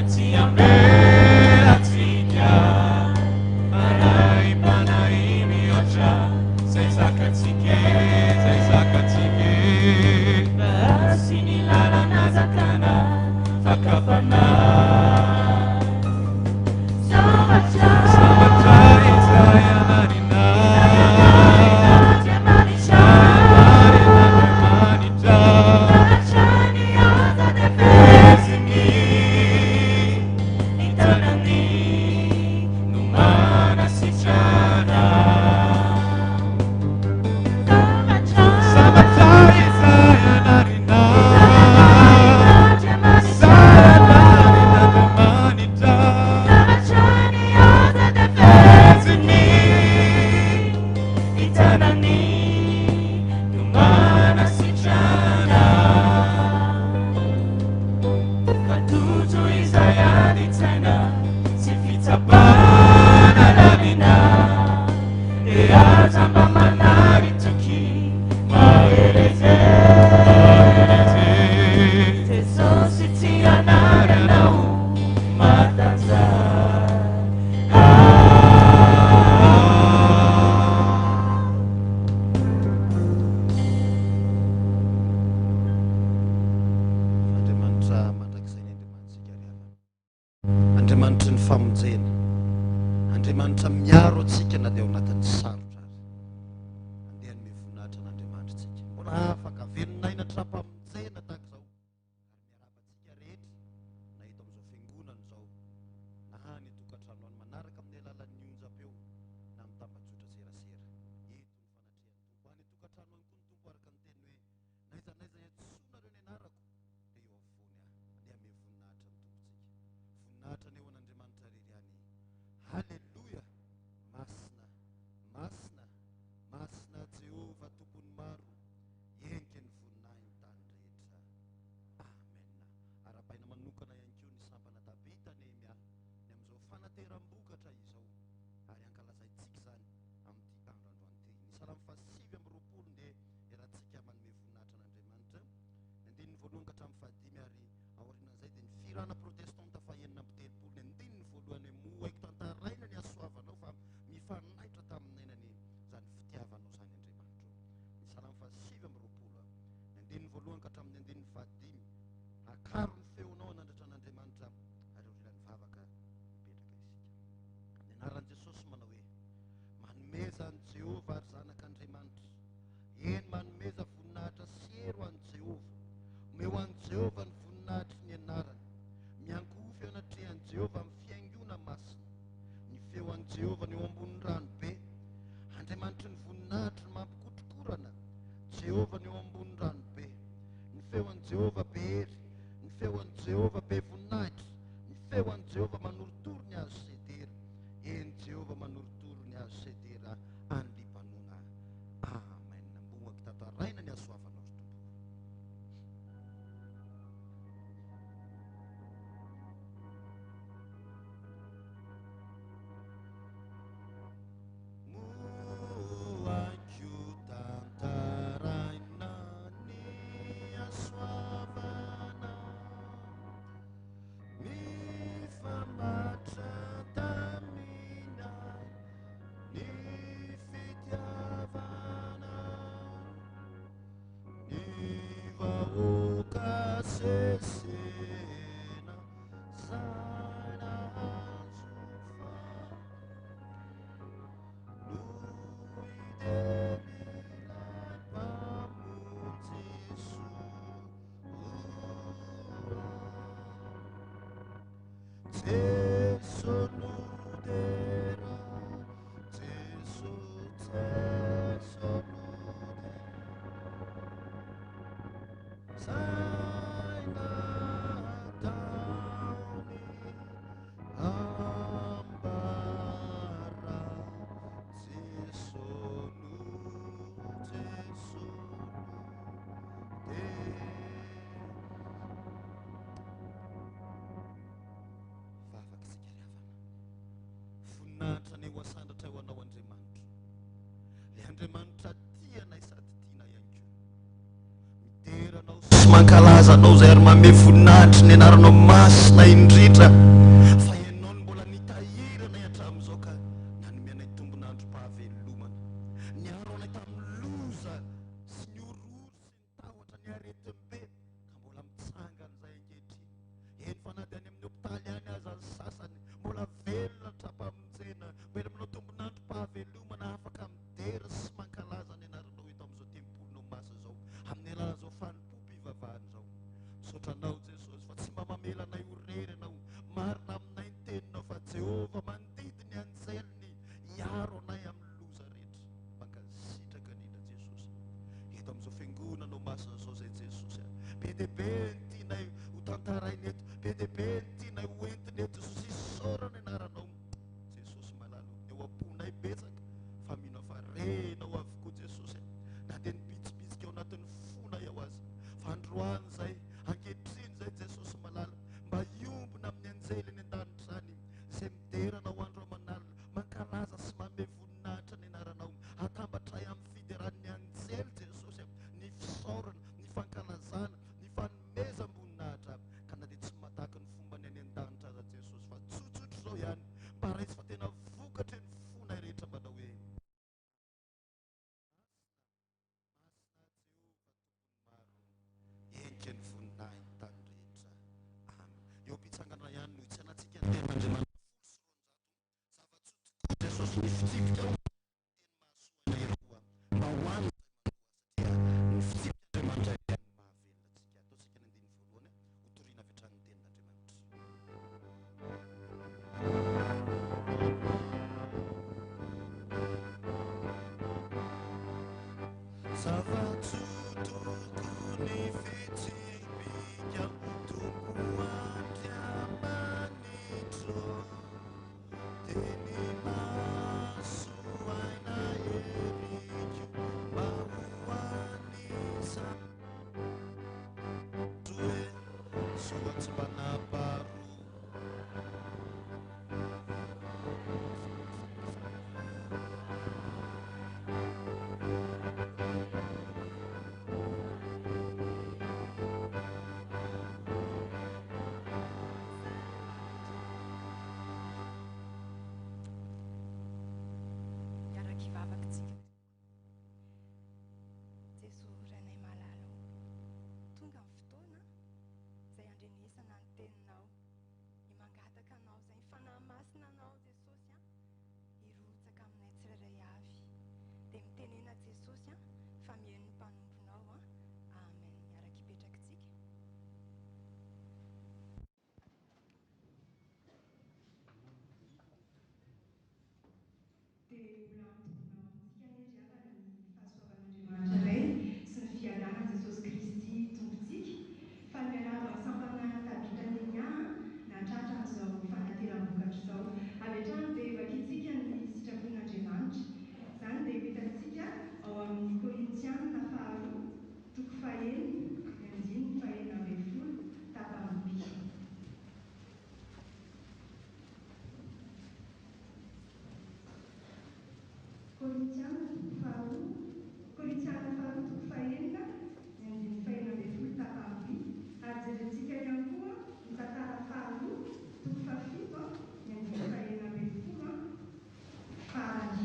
tsy hamela antsika. Alaim-panahy mihoatra izay zakantsika, izay zakantsika. Sy ny lalana zakana fakam-panahy. Sambatra, Sambatra izay anarina. Andriamanitra. Andriamanitra. Sambatra ny azo Feheziny. Ny tanany no manasitrana. Sambatra, Sambatra izay anarina. Andriamanitra. Andriamanitra. Sambatra ny azo Feheziny. Ny tanany no manasitrana. Ka tojo izay adin-tsaina sy fitsapana lalina, dia aza mba manary toky, mahereza, mahereza. Jesosy tsy hanary anao, matanjaha. Andriamanitra mandrakizay ny Andriamanitsika ry havana. Andriamanitry ny famonjena. Andriamanitra miaro antsika na dia ao anatin'ny sarotra ary. Andeha hanome voninahitra an'Andriamanitra isika. Mbola afaka velon'aina tra-pamonjena tahaka izao. Ary miarahaba antsika rehetra na eto amin'izao fiangonana izao na any an-tokantrano any manaraka amin'ny alalan'ny onjam-peo na amin'ny tambajotra serasera. Eto ny fanatrehan'ny Tompo. Any an-tokantrano any koa ny Tompo araka ny teny hoe n'aiza n'aiza iantsoanareo ny anarako dia eo afovoany aho. Andeha hanome voninahitra ny Tompontsika. Voninahitra anie ho an'Andriamanitra irery ihany. Haleloia! Masina, masina, masina Jehovah Tompon'ny maro, enga ny voninahiny tany rehetra. Amen. Arahabaina manokana ihany koa ny sampana Tabita Nehemia ny amin'izao fanateram-bokatra izao ary ankalazaintsika izany amin'ity andro androany ity. Ny Salamo faha-29 dia iarahantsika manome voninahitra an'Andriamanitra. Ny andininy voalohany ka hatramin'ny fahadimy ary aorianan'izay dia ny fihirana protestanta faha-36 ny andininy voalohany hoe moa haiko tantaraina ny hasoavanao fa mifanaitra tamin'aina anie izany fitiavanao izany Andriamanitra ô. Ny Salamo faha-29 ny andininy voalohany ka hatramin'ny andininy fahadimy. Akaro ny feonao hanandratra an'Andriamanitra ary aorianan'ny vavaka mipetraka isika. Ny anaran'i Jesosy manao hoe, Manomeza an'i Jehovah ry zanak'Andriamanitra. Eny, manomeza voninahitra sy hery ho an'i Jehovah. Omeo an'i Jehovah ny voninahitry ny anarany. Miankohofy eo anatrehan'i Jehovah amin'ny fihaingoana masina. Ny feo an'i Jehovah no eo ambonin'ny rano be. Andriamanitry ny voninahitry no mampikotrokorana. Jehovah no eo ambonin'ny rano be. Ny feo an'i Jehovah be hery. Ny feo an'i Jehovah be voninahitra. Ny feo an'i Jehovah manorotoro ny hazo sedera. Eny, Jehovah manorotoro ny hazo sedera any Libanona. Amen. Mbola tantaraina ny hasoavanao, ry Tompo. Moa haiko tantaraina ny hasoavanao. Mifamatra taminay ny fitiavanao. Ny vahoaka sesehena zay nahazo fa no hiden'ilay Mpamonjy soa. Jeso no dera, Jeso, Jeso no dera. Zay nataony ambara, Jeso no, Jeso no dera. Vavaka isika ry havana. Voninahitra anie ho asandratra ho anao Andriamanitra. Ilay Andriamanitra tia anay sady tiana ihany koa. Midera anao sy mankalaza Anao izay ary manome voninahitry ny Anaranao masina indrindra fa Ianao no mbola nitahiry anay hatramin'izao ka nanome anay tombon'androm-pahavelomana. Niaro anay tamin'ny loza sy ny horohoro sy ny tahotra ny aretim-be ka mbola mitsangana izay ankehitriny. Eny fa na dia any amin'ny hopitaly any aza ny sasany mbola velona tra-pamonjena, mbola manao tombon'androm-pahavelomana afaka midera sy mankalaza ny anaranao eto amin'izao tempolinao masina izao amin'ny alalan'izao fanompoam-pivavahana izao. Misaotra anao Jesosy fa tsy mba mamela anay ho irery ianao. Marina aminay ny teninao fa Jehovah mandidy ny anjeliny hiaro anay amin'ny loza rehetra. Mankasitraka indrindra Jesosy. Eto amin'izao fiangonanao masina izao izay Jesosy a. Be dia be ny tianay ho tantaraina eto, be dia be ny tianay ho entina eto Jesosy. Isaorana ny anaranao Jesosy malala o. Ny ao am-ponay betsaka fa mino aho fa renao avokoa Jesosy a. Na dia ny bitsibitsika ao anatin'ny fonay ao aza. Fa androany izay, ankehitriny izay Jesosy malala, mba hiombona amin'ny anjely any an-danitra any izay midera anao andro aman'alina, mankalaza sy manome voninahitra ny anaranao. Atambatray amin'ny fideran'ny anjely Jesosy a, ny fisaorana, ny fankalazana, ny fanomezam-boninahitra. Ka na dia tsy mataky ny fombany any an-danitra aza Jesosy fa tsotsotra izao ihany, mba raiso fa tena vokatry ny fonay rehetra manao hoe. Masina, masina Jehovah Tompon'ny maro, henika ny voninahiny tany rehetra. Amen. Eo am-pitsanganana ihany no hitsenantsika ny tenin'Andriamanitra 210. Zava-tsoa tokoa Jesosy ny fitsipika ho teny mahasoa anay roa mba ho an'izay mandoa satria ny fitsipik'Andriamanitra ihany no mahavelona antsika. Ataontsika ny andininy voalohany hotorina avy hatrany ny tenin'Andriamanitra. Zava-tsoa tokoa ny fitsipika Tompo Andriamanitro. Teny mahasoa aina heriko mba ho anisan'ny hoe soa tsy mba nampaharoa. Hiaraka hivavaka tsika. Jesoa Rainay malala ô, tonga ny fotoana izay handrenesana ny teninao. Ny mangataka anao izay ny Fanahy Masina anao Jesosy an, hirotsaka aminay tsirairay avy. Dia mitenena Jesosy an, fa mihaino ny mpanomponao an. Amen. Miaraka hipetraka tsika. Dia mbola mitombina ao amintsika anie ry havana ny fahasoavan'Andriamanitra Ray sy ny fiadanan'i Jesosy Kristy Tompontsika. Faly miarahaba ny sampana Tabita Nenia nahatratra an'izao fanateram-bokatra izao. Avy hatrany dia vakintsika ny sitrapon'Andriamanitra. Izany dia ho hitantsika ao amin'ny Korintiana faharoa toko fahenina ny andininy fahenina ambin'ny folo tapany B. Korintiana toko faharoa Korintiana faharoa toko fahenina, ny andininy fahenina ambin'ny folo tapany B. Ary jerentsika ihany koa ny tantara faharoa toko fahafito, ny andininy fahenina ambin'ny folo farany.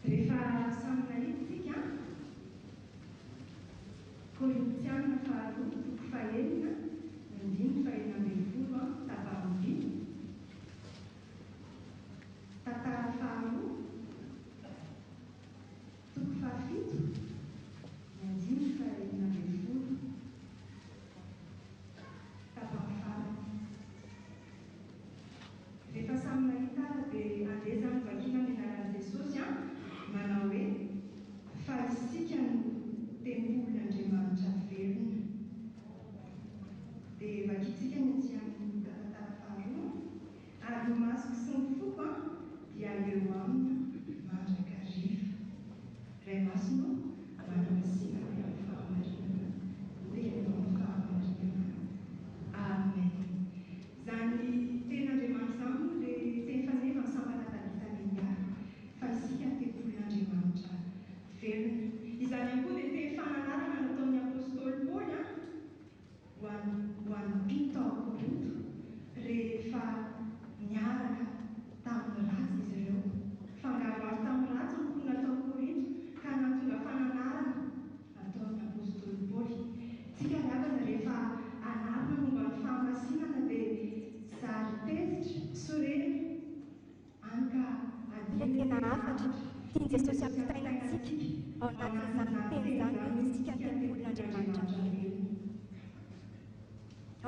Rehefa samy nahita isika, Korintiana faharoa toko fahenina, ny andininy fahenina ambin'ny folo tapany B. Tantara faharoa toko fahafito, ny andininy fahenina ambin'ny folo tapany farany. Rehefa samy nahita ary dia andeha izany vakina ny anaran'i Jesosy an, manao hoe, Fa isika no tempolin'Andriamanitra velona. Dia vakintsika ny aty amin'ny tantara faharoa, Ary ny masoko sy ny foko an, dia eo aminy mandrakariva. Ray Masina ô,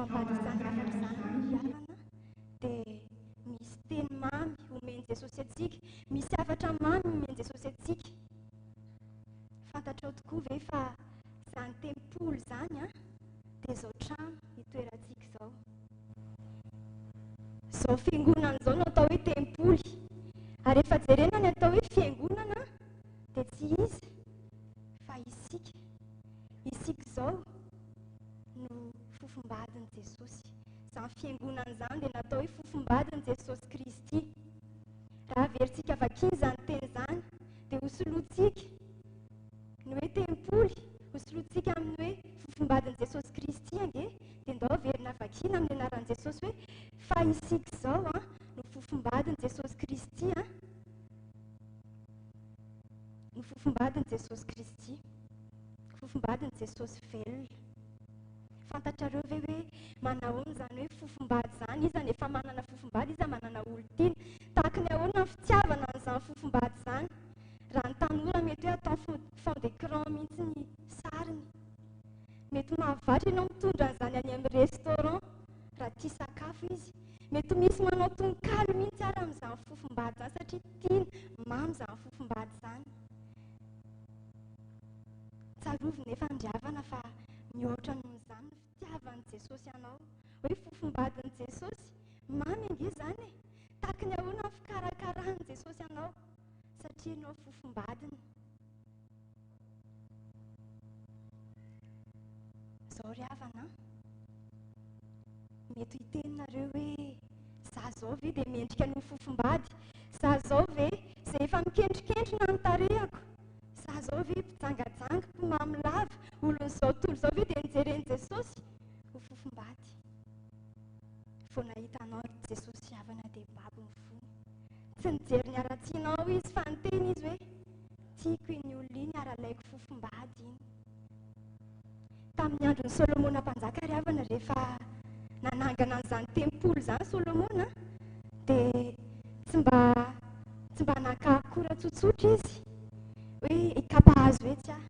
Ao ambadik'izany hafatra izany ry havana dia misy teny mamy omen'i Jesosy antsika, misy hafatra mamy omen'i Jesosy antsika. Fantatrao tokoa ve fa izany tempoly izany an, dia izao trano itoerantsika izao. Izao fiangonana izao no atao hoe tempoly. Ary rehefa jerena ny atao hoe fiangonana dia tsy iza fa isika. Isika izao no fofombadin'i Jesosy. Izany fiangonana izany dia natao hoe fofombadin'i Jesosy Kristy. Raha averintsika vakiana izany teny izany dia hosoloantsika ny hoe tempoly, hosoloantsika amin'ny hoe fofombadin'i Jesosy Kristy ange, dia ndao averina vakiana amin'ny anaran'i Jesosy hoe fa isika izao an no fofombadin'i Jesosy Kristy an, no fofombadin'i Jesosy Kristy, fofombadin'i Jesosy velona. Fantatrareo ve hoe manahoana izany hoe fofombady izany? Iza no efa manana fofombady? Iza manana olon-tiana? Tahaka ny ahoana ny fitiavana an'izany fofombady izany? Raha ny tanora mety hoe atao fond d'écran mihitsy ny sariny. Mety mahavatra ianao mitondra an'izany any amin'ny restaurant raha tia sakafo izy. Mety misy manao tononkalo mihitsy ary amin'izany fofombady izany satria tiany, mamy izany fofombady izany. Tsarovy nefa ny ry havana fa mihoatra noho izany ny fitiavan'i Jesosy anao. Hoe fofombadin'i Jesosy, mamy ange izany e! Tahaky ny ahoana ny fikarakaran'i Jesosy anao satria ianao fofombadiny. Izao ry havana an, mety hiteny nareo hoe za zao ve dia mendrika ny ho fofombady? Za zao ve izay efa mikendrikendrina ny tarehako? Za zao ve mpijangajanga, mpimamo lava, olon'izao tontolo izao ve dia nijeren'i Jesosy ho fofombady? Vao nahita anao ry Jesosy havana dia babo ny fony. Tsy nijery ny haratsianao izy fa niteny izy hoe tiako iny olona iny ary alaiko fofombady iny. Tamin'ny andron'i Solomona mpanjaka ry havana rehefa nanangana an'izany tempoly izany Solomona dia tsy mba tsy mba naka akora tsotsotra izy hoe hikapa hazo etsy aho.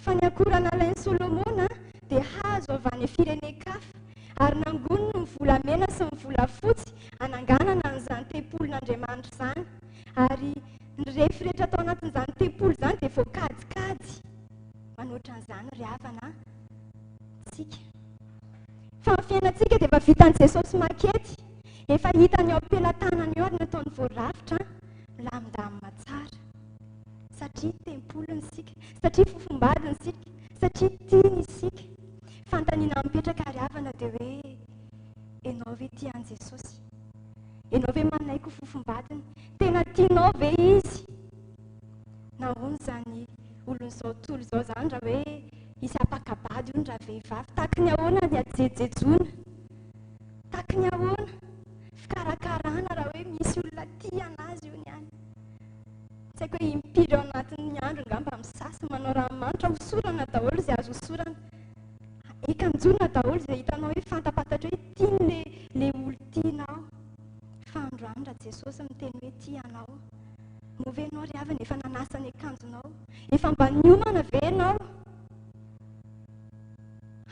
Fa ny akora nalain'i Solomona dia hazo avy any firenen-kafa ary nangoniny ny volamena sy ny volafotsy hananganana an'izany tempolin'Andriamanitra izany. Ary ny refy rehetra tao anatin'izany tempoly izany dia voakajikajy. Manoatra an'izany ry havana tsika. Fa ny fiainantsika dia efa vitan'i Jesosy makety, efa hitany eo am-pelatanany eo ary nataony voarafitra milamindamina tsara. Satria tempoliny isika, satria fofombadiny isika, satria tiany isika. Fanontaniana mipetraka ry havana dia hoe, ianao ve tia an'i Jesosy? Ianao ve manaiky ho fofombadiny? Tena tianao ve Izy? Nahoana izany olon'izao tontolo izao izany raha hoe hisy hampaka-bady hono ravehivavy? Tahaky ny ahoana ny hajejojejoana? Tahaky ny ahoana fikarakarana raha hoe misy olona tia an'azy hono ihany? Tsy haiko hoe impiry ao anatin'ny andro angamba misasa, manao ranomanitra, hosorana daholo izay azo hosorana. Ekanjoana daholo izay hitanao hoe fantapantatra hoe tiany ilay olon-tianao. Fa androany raha Jesosy miteny hoe tia anao, moa ve ianao ry havana efa nanasa ny akanjonao? Efa mba niomana ve ianao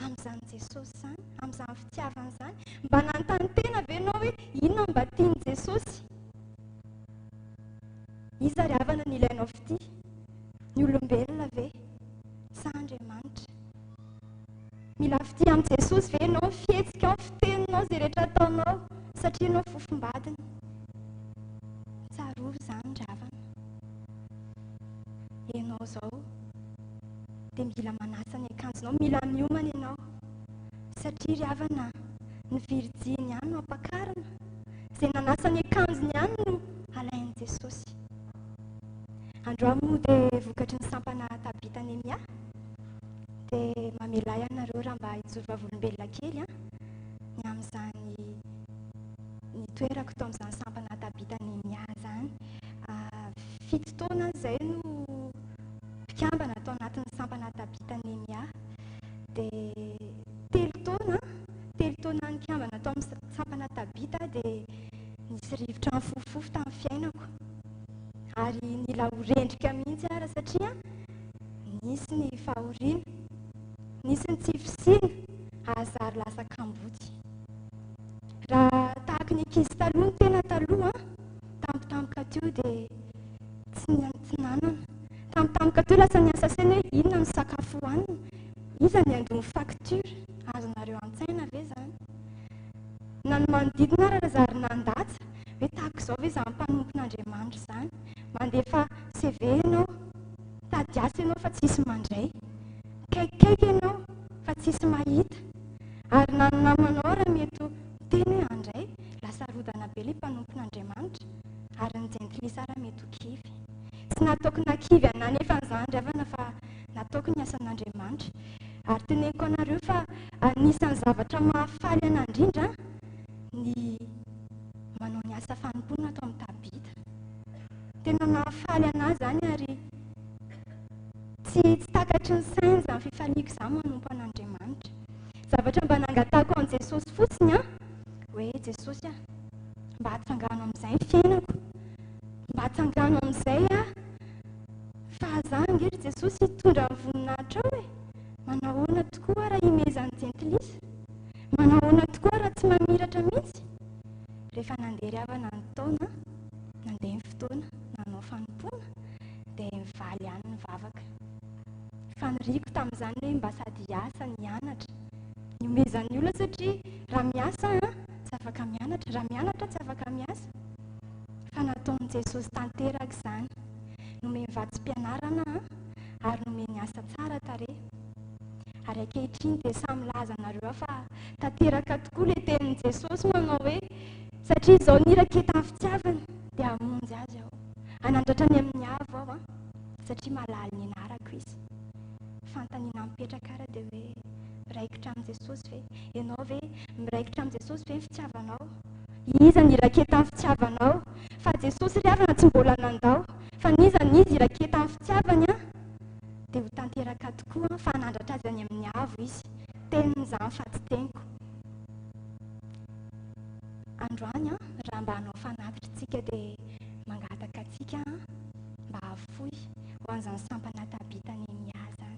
amin'izany Jesosy izany, amin'izany fitiavana izany? Mba nanontany tena ve ianao hoe inona no mba tian'i Jesosy? Iza ry havana no ilainao fitia? Ny olombelona ve sa Andriamanitra? Mila fitia amin'i Jesosy ve ianao, ny fihetsikao, ny fiteninao, izay rehetra ataonao, satria ianao fofombadiny? Tsarovy izany ry havana. Ianao izao dia mila manasa ny akanjonao, mila miomana ianao. Satria ry havana, ny virjiny ihany no ampakarina. Izay nanasa ny akanjony ihany no alain'i Jesosy. Androany moa dia vokatry ny sampana Tabita Nemia. Dia mamela ahy ianareo raha mba hijoro vavolombelona kely an, ny amin'izany nitoerako tao amin'izany sampana Tabita Nemia izany. 7 taona izay no mpikambana tao anatin'ny sampana Tabita Nemia. Dia 3 taona, 3 taona nikambana tao amin'ny sampana Tabita dia nisy rivotra nifofofofo tamin'ny fiainako. Ary nila ho rendrika mihitsy ara satria nisy ny fahoriana, nisy ny tsy fisiana. Ahazary lasa kamboty. Raha tahaky ny ankizy taloha ny tena taloha an, tampotampoka teo dia tsy tsy nanana. Tampotampoka teo lasa niasa saina hoe inona no sakafo hohanina, iza ny handoa ny facture, azonareo an-tsaina ve izany? Na ny manodidina ary zary nandatsa hoe tahaka izao ve izany mpanompon'Andriamanitra izany? Mandefa CV ianao, mitady asa ianao fa tsisy mandray. Mikaikikaiky ianao fa tsisy mahita. Ary na ny namanao ary mety ho miteny hoe andray, lasa rodana be ilay mpanompon'Andriamanitra. Ary ny jentilisa ary mety ho kivy. Tsy nataoko nakivy anà nefa an'izany ry havana fa nataoko ny asan'Andriamanitra. Ary teneniko anareo fa anisan'ny zavatra mahafaly anà indrindra ny manao ny asa fanompoana ato amin'ny Tabita. Tena nahafaly anà izany ary tsy tsy takatry ny saina izany fifaliako izany manompo an'Andriamanitra. Zavatra mba nangatahako an'i Jesosy fotsiny an, hoe Jesosy a, mba atsangano amin'izay ny fiainako, mba atsangano amin'izay aho, fa za ange ry Jesosy hitondra ny voninahitrao e, manahoana tokoa raha himehezan'ny jentilisa? Manahoana tokoa raha tsy mamiratra mihitsy? Rehefa nandeha ry havana ny taona, nandeha ny fotoana, nanao fanompoana, dia nivaly ihany ny vavaka. Faniriako tamin'izany hoe mba sady hiasa no hianatra. Nihomehezan'ny olona satria raha miasa aho tsy afaka mianatra, raha mianatra aho tsy afaka miasa. Fa nataon'i Jesosy tanteraka izany. Nomeny vatsim-pianarana aho ary nomeny asa tsara tarehy. Ary ankehitriny dia samy milaza anareo aho fa tanteraka tokoa ilay tenin'i Jesosy manao hoe, satria izao niraketan'ny fitiavana dia hamonjy azy aho. Hanandratra ny amin'ny avo aho an, satria mahalala ny anarako izy. Fanontaniana mipetraka ary dia hoe, miraikitra amin'i Jesosy ve? Ianao ve miraikitra amin'i Jesosy ve ny fitiavanao? Iza ny iraketan'ny fitiavanao? Fa Jesosy ry havana tsy mbola nandao. Fa n'iza n'iza iraketan'ny fitiavany an, dia ho tanteraka tokoa fa hanandratra azy any amin'ny avo izy. Teniny izany fa tsy teniko. Androany an, raha mba hanao fanatitra isika dia mangataka antsika mba hahafoy ho an'izany sampana Tabita Nehemia izany.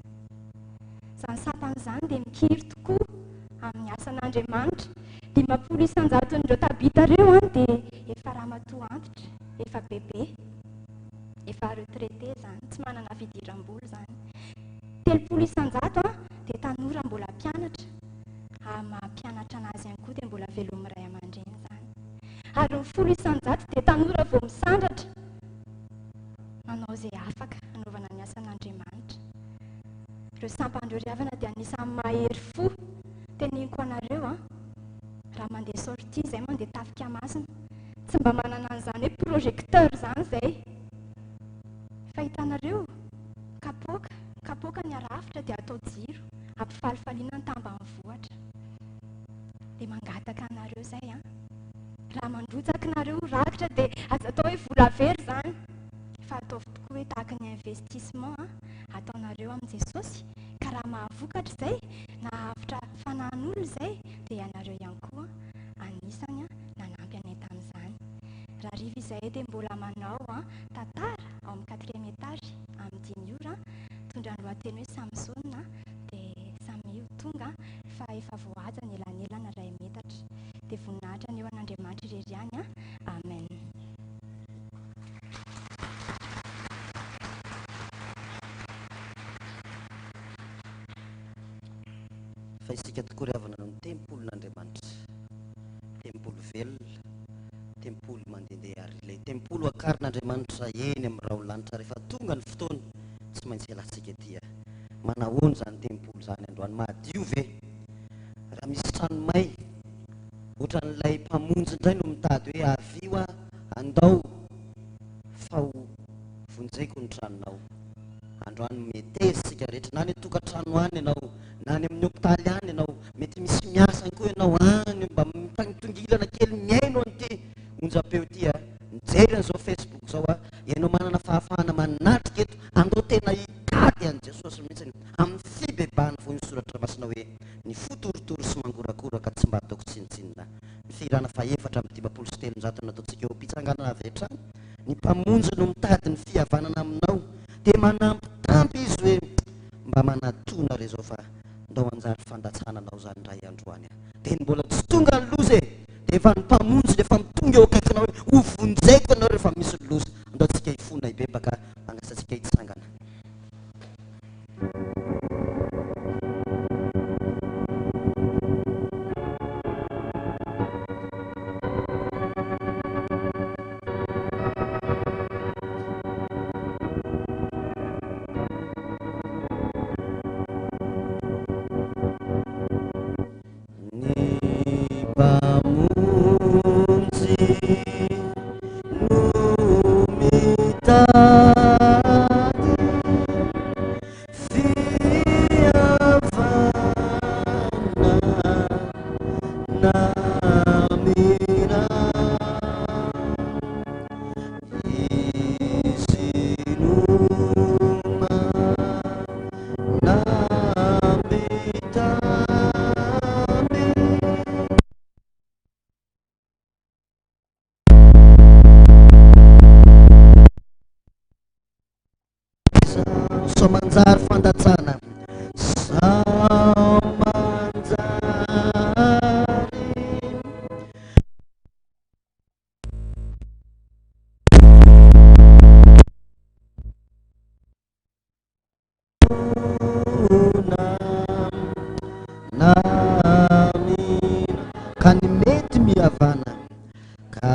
Izany sampana izany dia mikiry tokoa amin'ny asan'Andriamanitra. 50 isan-jaton'ireo Tabita ireo an dia efa ramatoa antitra, efa bebe. Efa retraité izany, tsy manana fidiram-bola izany. 30% dia tanora mbola mpianatra, ary maha mpianatra anazy ihany koa dia mbola velomin'ny ray aman-dreny izany. Ary ny 10% dia tanora vao misandratra, manao izay afaka hanaovana ny asan'Andriamanitra. Ireo sampan'ireo ry havana dia anisan'ny mahery fo. Teneniko anareo an, raha mandeha sortie izay mandeha tafika masina, Tsy mba manana an'izany hoe projecteur izany izay. Fa hitanareo, kapoaka, kapoaka ny arafitra dia atao jiro, ampifalifaliana ny tambanivohitra. Dia mangataka anareo izay an. Raha mandrotsaka nareo rakitra dia aza atao hoe vola very izany. Fa ataovy tokoa hoe tahaka ny investissement an, ataonareo amin'i Jesosy, ka raha mahavokatra izay, na hahavitra fanahin'olona izay, dia ianareo ihany koa anisany nanampy anay tamin'izany. Raha hariva izahay dia mbola manao tantara ao amin'ny quatrième étage amin'ny dimy ora, mitondra ny lohateny hoe Samsona, dia samia ho tonga fa efa voahaja ny elanelana iray metatra. Dia voninahitra anie ho an'Andriamanitra irery ihany. Amen. Fa isika tokoa ry havana no tempolin'Andriamanitra. Tempoly velona, tempoly mandehandeha ary ilay tempoly ho akarin'Andriamanitra eny amin'ny rahon'ny lanitra rehefa tonga ny fotoana tsy maintsy hialantsika ety. Manahoana izany tempoly izany androany? Madio ve? Raha misy trano may, ohatran'ilay mpamonjy indray no mitady hoe avio aho, andao fa ho vonjeko ny tranonao. Androany meteza isika rehetra, na any an-tokantrano any ianao, na any amin'ny hopitaly any ianao, mety misy miasa any koa ianao any, mba mitangitongilana kely mihaino an'ity onjam-peo ity a, mijery an'izao Facebook izao a, ianao manana fahafahana manatrika eto, andao tena hitady an'i Jesosy mihitsy amin'ny fibebahana voy ny soratra masina hoe ny fo torotoro sy mangorakoraka tsy mba ataoko tsinontsinona. Ny fihirana faha-354 nataontsika eo am-pitsanganana avy hatrany, ny Mpamonjy no mitady ny fihavanana aminao, dia manambitamby Izy hoe mba manatona re izao fa. Ndao hanjary fandatsana anao izany indray androany aho. Dia ny mbola tsy tonga ny loza e! Dia efa ny Mpamonjy no efa mitonga eo akaikinao hoe ho vonjeko ianao rehefa misy ny loza. Andao tsika hifona hibebaka manasa antsika hitsangana. Ny Mpamonjy no mitady fihavanana aminao. Izy no manambitamby. Sao manjary fandatsana. Sao manjary. Na mino ka ny mety mihavana ka.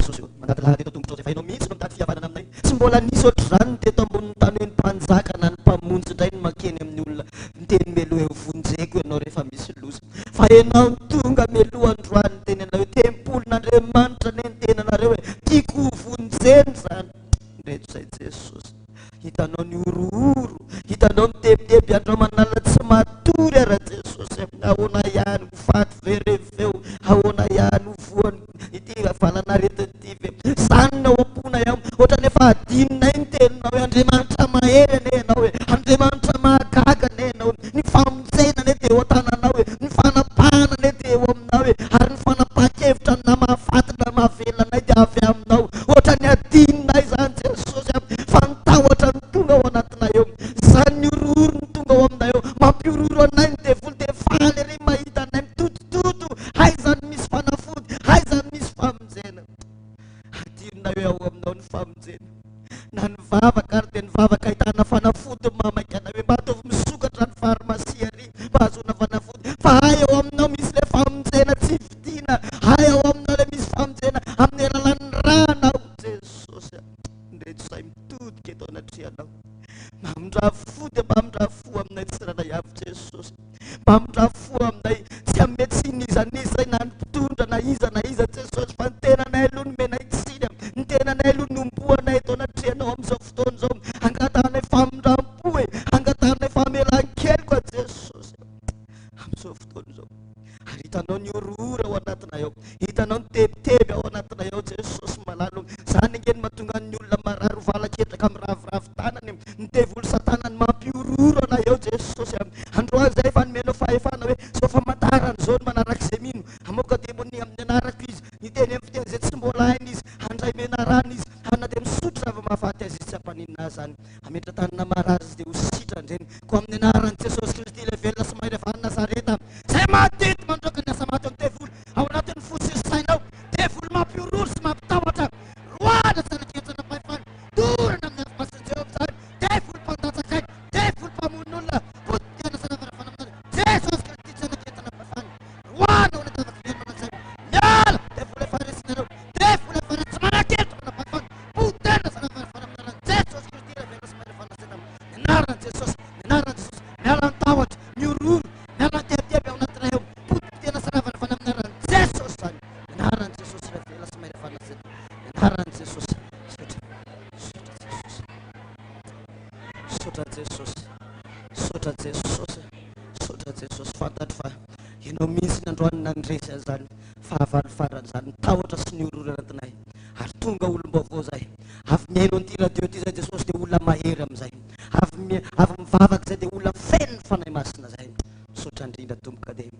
Jesosy ô, manadilady eto an-tongotrao izay fa Ianao mihitsy no mitady fihavanana aminay. Tsy mbola nisy ohatr'izany ny teto ambonin'ny tany hoe ny mpanjaka na ny mpamonjy indray no mankeny amin'ny olona miteny mialoha hoe vonjeko ianao rehefa misy loza. Fa Ianao no tonga mialoha androany niteny anay hoe tempolin'Andriamanitra anie ny tenanareo e, tiako ho vonjena izany. Indreto izay Jesosy. Hitanao ny horohoro, hitanao ny tebiteby andro aman'alina tsy matory ara Jesosy. Ahoana ihany ho faty ve reveo? Ahoana ihany ho voan ity valan'aretina ity ve? Izany no ao am-ponay ao. Ohatran'ny efa adinonay ny teninao hoe Andriamanitra mahery anie ianao e. Andriamanitra mahagaga anie ianao e. Ny famonjena anie dia eo an-tananao e. Ny fanapahana anie dia eo aminao e. Ary ny fanapahan-kevitra na mahafaty na mahavelona anay dia avy aminao. Ohatran'ny adinonay izany Jesosy a. Fa ny tahotra no tonga ao anatinay eo. Izany ny horohoro no tonga ao aminay eo. Mampihorohoro anay ny devoly dia faly ery mahita anay mitotototo. Aiza no misy fanafody? Aiza no misy famonjena? Adinonay hoe ao aminao ny famonjena. Na nivavaka ary dia nivavaka ahitana fanafody mahamaika anay hoe mba ataovy misokatra ny farmasia ary mba hahazoana fanafody. Fa hay ao aminao misy ilay famonjena tsy vidiana. Hay ao aminao ilay misy famonjena amin'ny alalan'ny ranao Jesosy. Indreto izahay mitodika eto anatrehanao. Mamindrà fo dia mamindrà fo aminay tsirairay avy Jesosy. Mamindrà fo aminay, tsy hanome tsiny n'iza n'iza izay na ny mpitondra na iza na iza Jesosy fa ny tenanay aloha no omenay tsiny, ny tenanay aloha no ombohanay eto anatrehanao amin'izao fotoana izao. Angatahanay famindram-po e, angatahanay famelan-keloka Jesosy amin'izao fotoana izao. Ary hitanao ny horohoro ao anatinay ao, hitanao ny tebiteby ao anatinay ao Jesosy malala o. Izany ange no mahatonga ny olona marary ho valaketraka miraviravy tanana e. Ny devoly satana no mampihorohoro anay ao Jesosy a. Androany izay efa nomenao fahefana hoe izao famantarana izao no manaraka izay mino. Hamoaka demonia amin'ny anarako izy, hiteny amin'ny fiteny izay tsy mbola hainy izy, handray menarana izy, ary na dia misotro zava-mahafaty aza izy tsy hampaninona azy izany. Hametra-tanana marary izy dia ho sitrana ireny. Koa amin'ny anaran'i Jesosy Kristy ilay velona sy mahery avy any Nazareta, izay mandidy mandroaka ny asa maty amin'ny devoly ao anatin'ny fo sy ny sainao, devoly mampihorohoro sy mampitahotra, roahina tsy hanaketsana fahefana, dorana amin'ny afo masin'i Jehovah izany, devoly mpandatsaka aina, devoly mpamono olona, potehina sy anavarafana amin'ny anaran'i Jesosy Kristy tsy hanaketsana fahefana, roahina ho any an-davaky velona mandrakizay, miala, devoly efa resinareo, devoly efa resy tsy manan-kery manam-pahefana, potehina sy anavarafana amin'ny anaran'i Jesosy Kristy ilay velona sy mahery avy any Nazareta, ny anaran'i Jesosy, ny anaran'i Jesosy, miala ny tahotra, ny horohoro, miala ny tebiteby ao anatinay ao, potipotehina sy anavarafana amin'ny anaran'i Jesosy izany, ny anaran'i Jesosy ilay velona sy mahery avy any Nazareta, ny anaran'i Jesosy, misaotra, misaotra Jesosy, misaotra Jesosy, misaotra Jesosy, misaotra Jesosy, fantatro fa Ianao mihitsy ny androany nandresy an'izany. Fahavalo farany izany, ny tahotra sy ny horohoro anatinay. Ary tonga olom-baovao izahay. Avy mihaino an'ity radio ity izahay Jesosy dia olona mahery amin'izay. Avy avy mivavaka izay dia olona feno ny Fanahy Masina izay. Misaotra indrindra Tompo ka dia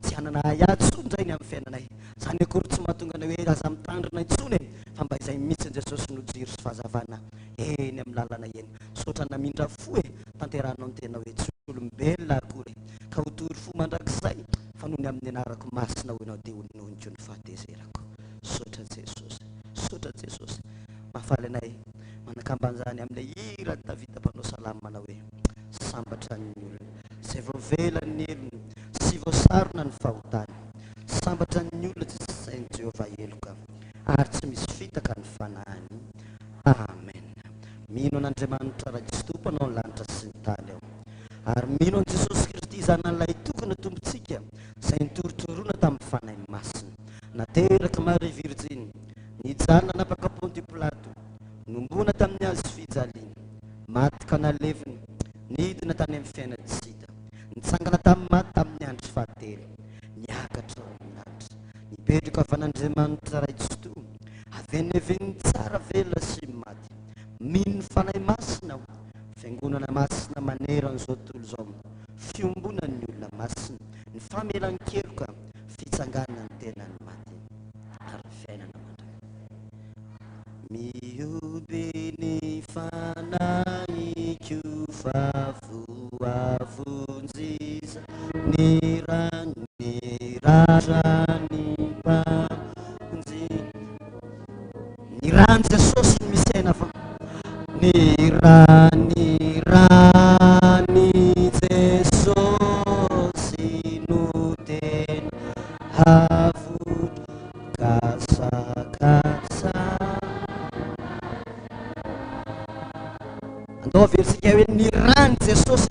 tsy hanana ahiahy intsony indray ny amin'ny fiainanay. Izany akory tsy mahatonga anay hoe aza mitandrina intsony e, fa mba izay mihitsy Jesosy no jiro sy fahazavana eny amin'ny lalana eny. Misaotra namindra fo e, tanterahanao ny tenao e, tsy olombelona akory ka ho tory fo mandrakizay fa noho ny amin'ny anarako masina hoy ianao dia ho noniko ny fahatezerako. Misaotra Jesosy. Misaotra Jesosy. Mahafaly anay manakamban'izany amin'ilay hiran'i Davida mpanao salamo manao hoe, Sambatra ny olona izay voavela ny helony sy voasarona ny fahotany. Sambatra ny olona tsy sain'i Jehovah heloka ary tsy misy fitaka ny fanahiny. Amen. Mino an'Andriamanitra Ray Tsitoha Mpanao ny lanitra sy ny tany aho. Ary mino an'i Jesosy Kristy Zanany Lahitokana Tompontsika izay nitorotoroana tamin'ny Fanahy Masina. Nateraka Maria Virjiny, nijanona nanapaka Pontio Pilato, nombona tamin'ny hazo fijaliana, maty ka nalevina, nidina tany amin'ny fiainan-tsy hita, nitsangana tamin'ny maty tamin'ny andro fahatelo, niakatra ao amin'ny lanitra, nipetraka havan'Andriamanitra Ray Tsitoha, avy any hevin'ny tsara velona sy ny maty. Mino ny Fanahy Masina aho, Fiangonana masina manerana izao tontolo izao, fiombonan'ny olona masina, ny famelan-keloka, fitsanganan'ny tenan'ny maty ary ny fiainana mandrakizay. Mihoby ny fanahiko fa voavonjy ny rany ratran'ny Mpamonjy. Ny ran'i Jesosy no misy aina fa ny ran'ny ran'i Jesosy no tena avotra kasakasa. Andao averintsika hoe ny ran'i Jesosy.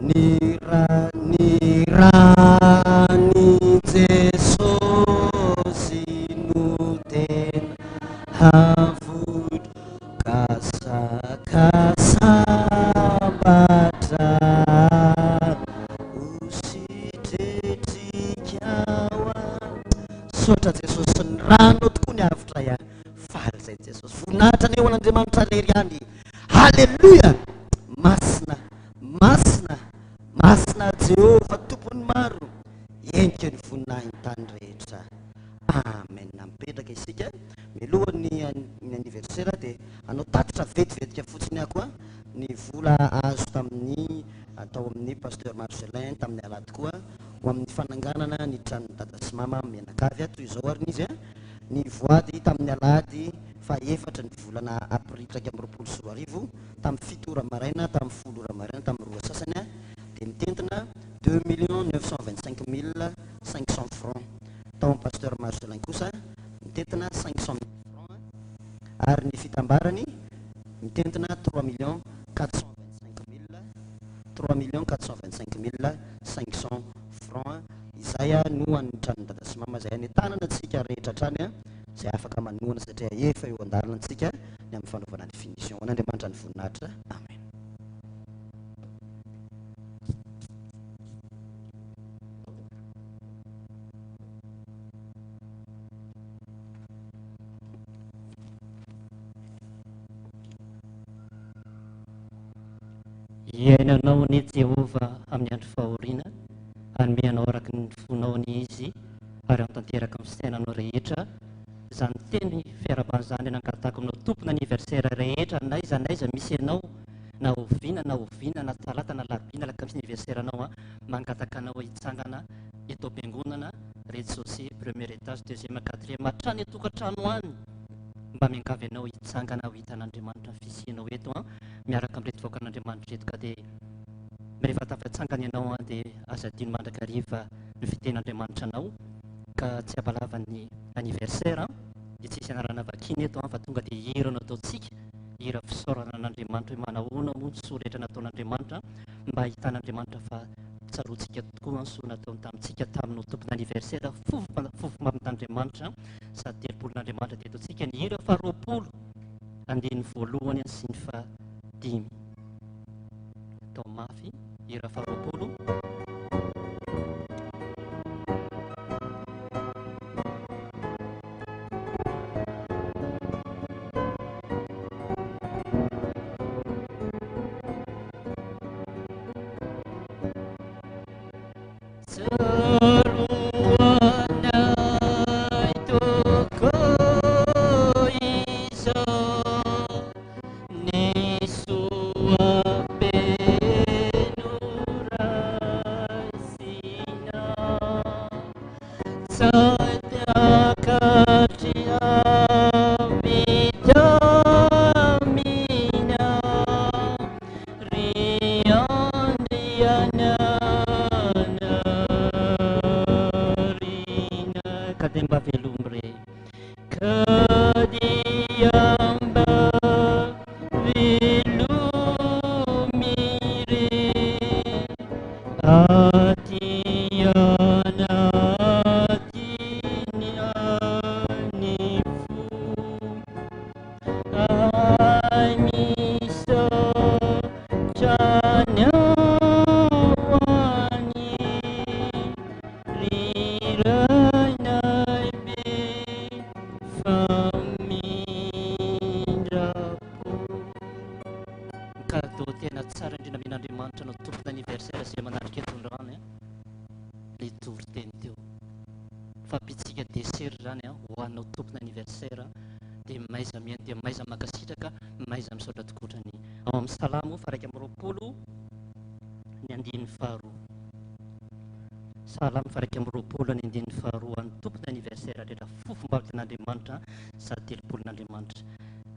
Ny ran'ny ran'i Jesosy no tena avotra ka sambatra ho sitritrika ho Misaotra Jesosy ny ranao tokoa ny avotra ahy. Faly izay Jesosy. Voninahitra anie ho an'Andriamanitra irery ihany. Haleloia! Masina, masina, masina Jehovah Tompon'ny maro, henika ny voninahiny tany rehetra. Amen. Mipetraka isika mialohan'ny ny anniversaire dia hanao tatitra vetivetika fotsiny aho koa ny vola azo tamin'ny tao amin'ny Pasteur Marcelin tamin'ny alahady koa ho amin'ny fananganana ny tranon'i Dada sy Mama mianakavy. Toy izao ary ny izy ny voady tamin'ny alahady faha-efatra ny volana aprily 2021 tamin'ny fito ora maraina tamin'ny folo ora maraina tamin'ny roa sasany dia mitentina deux millions neuf cent vingt cinq mille cinq cents francs tao amin'ny Pasteur Marcelin kosa mitentina cinq cent mille francs ary ny fitambarany mitentina trois millions quatre cent vingt cinq mille trois millions quatre cent vingt cinq mille cinq cents francs izay no an'ny tranon'i Dada sy Mama izay anentanana antsika rehetra hatrany izay afaka manohana satria efa eo an-dalana antsika ny amin'ny fanaovana ny finition. Ho an'Andriamanitra ny voninahitra. Amen. Hihaino anao anie Jehovah amin'ny andro fahoriana, hanome anao araka ny fonao anie Izy, ary hanatanteraka amin'ny fisainanao rehetra izany teny fiarahabana izany nangatahako aminao tompon'anniversaire rehetra n'aiza n'aiza misy anao na oviana na oviana na talata na alarobia na alakamisy anniversaire anao an mangataka anao hitsangana eto am-piangonana rez-de-chaussée premier étage deuxième quatrième hatrany an-tokantrano any mba miangavy anao hitsangana ho hitan'Andriamanitra ny fisianao eto an miaraka amin'ireto vahoakan'Andriamanitra ireto ka dia rehefa tafatsangana ianao an dia aza adino mandrakariva ny fitenin'Andriamanitra anao ka tsy hampalava ny anniversaire an, dia tsy hisy anarana vakiana eto an, fa tonga dia hira no ataontsika, hira fisaorana an'Andriamanitra hoe manahoana moa ny soa rehetra nataon'Andriamanitra mba hahitan'Andriamanitra fa tsaroantsika tokoa ny soa nataony tamintsika tamin'ny tompon'anniversaire fofom-pamit'Andriamanitra sady telopolon'Andriamanitra dia ataontsika ny hira faharoapolo andininy voalohany sy ny fahadimy atao mafy hira faharoapolo. Ka dia mba velomy re. Ka dia mba velomy re. Aty anatiny any fo. Ay misaotra ny ao any ry Rainay be famindram-po. Ny cadeau tena tsara indrindra omen'Andriamanitra anao tompon'anniversaire izay manatrika eto androany an, ilay toriteny teo. Fampitsika dessert izany an, ho anao tompon'anniversaire dia mahaiza mihaino dia mahaiza mankasitraka, mahaiza misaotra tokoa ny ao amin'ny Salamo faha 21 ny andininy faharoa. Salamo faha 21 ny andininy faharoa an'ny tompon'anniversaire rehetra fofom-bahoakan'Andriamanitra sady telopolon'Andriamanitra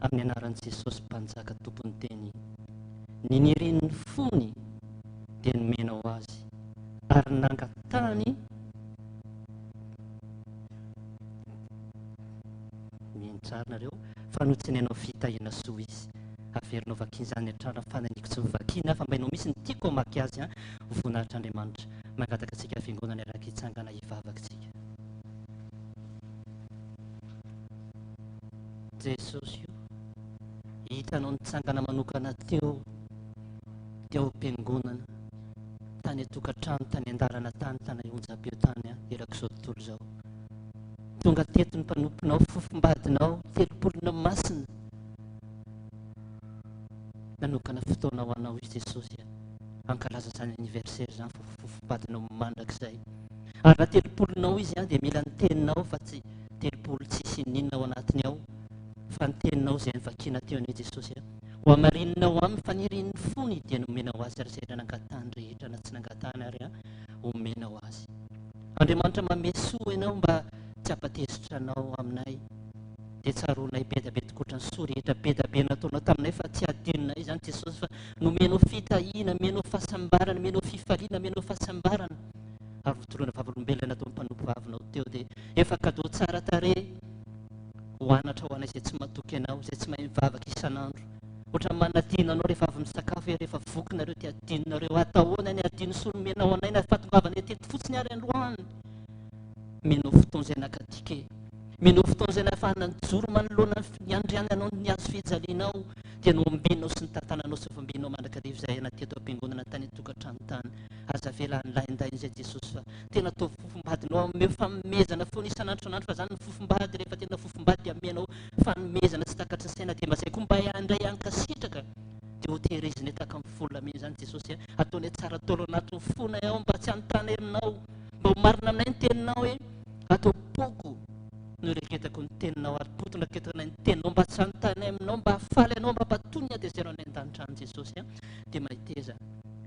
amin'ny anaran'i Jesosy Mpanjaka Tompon'ny teny. Ny nirian'ny fony dia nomenao azy ary nangatahany Mihaino tsara nareo fa notsenainao fitahiana soa izy. Averinao vakiana izany hatrany raha fananiko tsy hovakiana fa mba ianao mihitsy no tiako hamaky azy an! Ho voninahitr'Andriamanitra. Mangataka antsika fiangonana hiaraka hitsangana hivavaka isika. Jesosy o, hitanao nitsangana manokana teo teo am-piangonana, tany an-tokantrano, tany an-dalana tany, tany onjam-peo tany an, erak'izao tontolo izao. Tonga teto ny mpanomponao, fofombadinao, telopolona masina. Nanokana fotoana ho anao izy Jesosy a. Hankalaza izany anniversaire izany fa fofombadinao mandrakizay. Ary raha telopolonao izy a, dia mila ny teninao fa tsy telopolo tsisy ininona ao anatiny ao fa ny teninao izay novakiana teo anie Jesosy a. Ho hamarininao aminy fanirian'ny fony dia nomenao azy ary izay nangatahany rehetra na tsy nangatahany ary a, omenao azy. Andriamanitra manome soa ianao mba tsy hampatezitra anao aminay. Dia tsaroanay be dia be tokoatra ny soa rehetra be dia be nataonao taminay fa tsy hadinonay izany Jesosy fa nomenao fitahiana, nomenao fahasambarana, nomenao fifaliana, nomenao fahasambarana. Ary hotoloina vavolombelona nataon'ny mpanompovavinao teo dia efa cadeau tsara tarehy ho anatra ho anay izay tsy matoky anao, izay tsy mahay mivavaka isan'andro. Ohatran'ny manadino anao rehefa avy misakafo hoe rehefa voky nareo dia adinonareo. Atahoana ny adino soa nomenao anay na fahatongavanay teto fotsiny ary androany. Mino fotoana izay naka ticket. Mino fotoana izay nahafahana nijoro manoloana ny andriananao ny hazo fijalianao dia nohombinao sy nitantananao sy vombinao mandrakariva izahay na teto am-piangonana tany an-tokantrano tany. Aza avela hanolahindahy izay Jesosy fa tena ataovy fofombadinao omeo fanomezana foana isan'andro isan'andro fa zany ny fofombady rehefa tena fofombady dia amenao fanomezana tsy takatry ny saina dia mba zay koa mba handray hankasitraka dia ho tehirizinay tahaka ny volamena izany Jesosy a ataonay tsara taolo anatin'ny fonay ao mba tsy hanontany aminao mba ho marina aminay ny teninao hoe ato am-poko no ireketako ny teninao ary poto naketanay ny teninao mba tsy hanontany aminao mba hahafaly anao mba hampatony ny hatezerao any an-danitra any Jesosy a dia mahiteza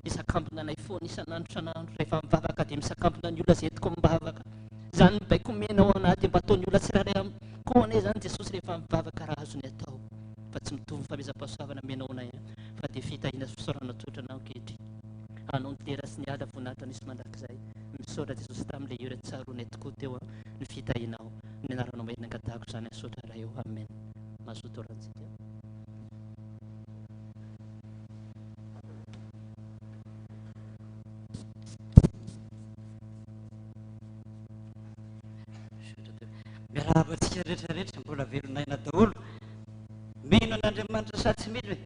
misakambina anay foana isan'andro isan'andro rehefa mivavaka dia misakambina ny olona izay entiko mivavaka izany ny baiko omenao anah dia mba ataon'ny olona tsirairay amiko anie izany Jesosy rehefa mivavaka raha azony atao fa tsy mitovy ny fanomezam-pahasoavana omenao anay fa dia fitahiana sy fisaorana tsotra anao ankehitriny anao ny dera sy ny ala voninahitra nisy mandrakizay misaotra Jesosy tamin'ilay hira tsaroanay tokoa teo ny fitahianao ny anaranao mahery nangatahako izany asotra Ray ô amen mazoto orantsika. Miarahaba antsika rehetra rehetra mbola velon'aina daholo. Mino an'Andriamanitra sa tsy mino e?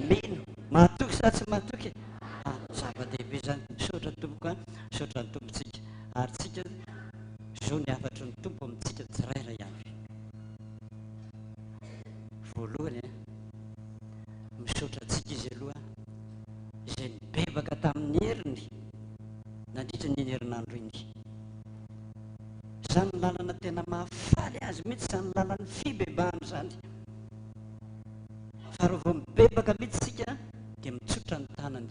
Mino. Mahatoky sa tsy mahatoky e? Ah, zava-dehibe izany. Misaotra tompoko a, misaotra ny Tompontsika. Ary tsika zo ny hafatry ny Tompo amintsika tsirairay avy. Voalohany a, misaotra antsika izy aloha izay nibebaka tamin'ny heriny nandritra ny iny herinandro iny. Izany lalana tena mahafaly azy mihitsy izany lalan'ny fibebahana izany. Fa raha vao mibebaka mihitsy isika dia mitsotra ny tanany.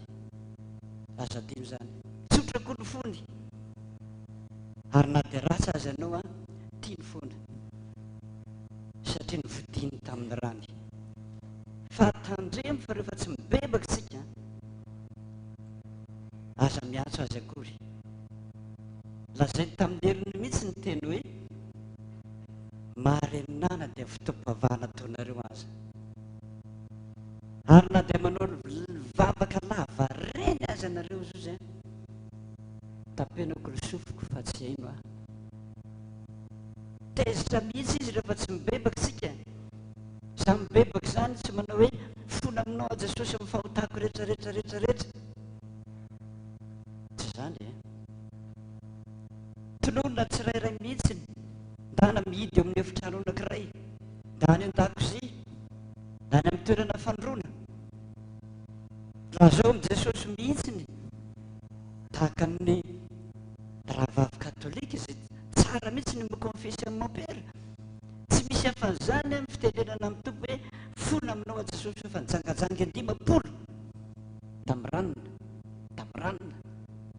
Aza adino izany. Tsotra koa ny fony. Ary na dia ratsy aza ianao an, tiany foana. Satria novidiany tamin'ny rany. Fa tandremo fa rehefa tsy mibebaka isika an, aza miantso azy akory. Lazainy tamin'ny heriny mihitsy ny teny hoe, Mahareninana dia fotoam-pivavahana ataonareo aza. Ary na dia manao vavaka lava reny aza nareo zozy an, tapenako ny sofiko fa tsy haino aho. Tezitra mihitsy izy rehefa tsy mibebaka isika. Za mibebaka izany tsy manao hoe fona aminao aho Jesosy amin'ny fahotako rehetra rehetra rehetra rehetra. Tsy izany e. Tononina tsirairay mihitsy ndana mihidy eo amin'ny efitrano anankiray, ndany an-dakozia, na any amin'ny toerana fandroana. Lazao amin'i Jesosy mihitsy ny tahaka ny rahavavy katolika izay tsara mihitsy ny mi-confesse amin'ny mompera. Tsy misy afa-n'izany amin'ny fitenenana amin'ny Tompo hoe fona aminao aho Jesosy fa nijangajanga in-dimampolo tamin'ny ranona, tamin'ny ranona,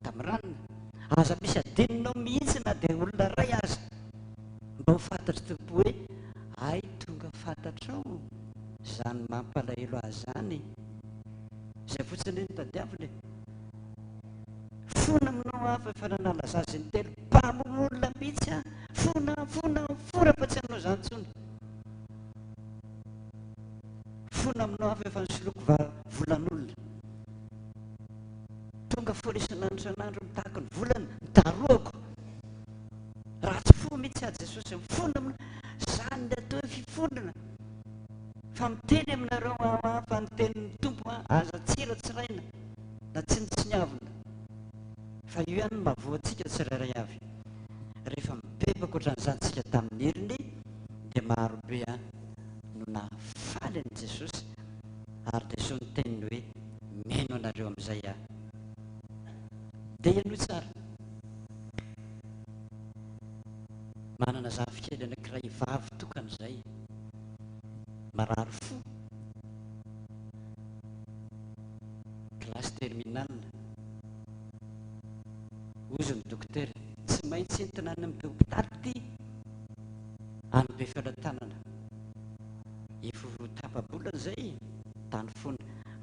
tamin'ny ranona. Aza misy adinonao mihitsy na dia olona iray aza. Mba ho fantatry Tompo hoe hay tonga fantatrao zany mampalahelo ahy zany. Zay fotsiny anie no tadiavina e. Fona aminao aho fa efa nanala zaza intelo mpamono olona mihitsy aho. Fona, fona, fona fa tsy hanao zany tsony. Fona aminao aho fa efa nisoloky volan'olona. Tonga foana isan'andro isan'andro mitaky ny volana, midarohako. Ratsy fo mihitsy aho Jesosy, mifona aminao. Zany ny atao hoe fifonana. Fa miteny aminareo aho aho fa ny tenin'ny Tompo aho aza tsiratsiraina na tsinontsiniavina. Fa io ihany no mahavoa antsika tsirairay avy. Rehefa mibebaka ohatran'izany tsika tamin'ny heriny dia marobe an no nahafaly an'i Jesosy ary dia izao ny teniny hoe mino anareo amin'izay aho. Dia henoy tsara. Manana zafikely anankiray vavy tokana izay, marary fo, classe terminale. Hozy ny dokotera, tsy maintsy entina any amin'ny hopitaly ity, any Befelatanana. Efa ho tapa-bolana izay, tany foana.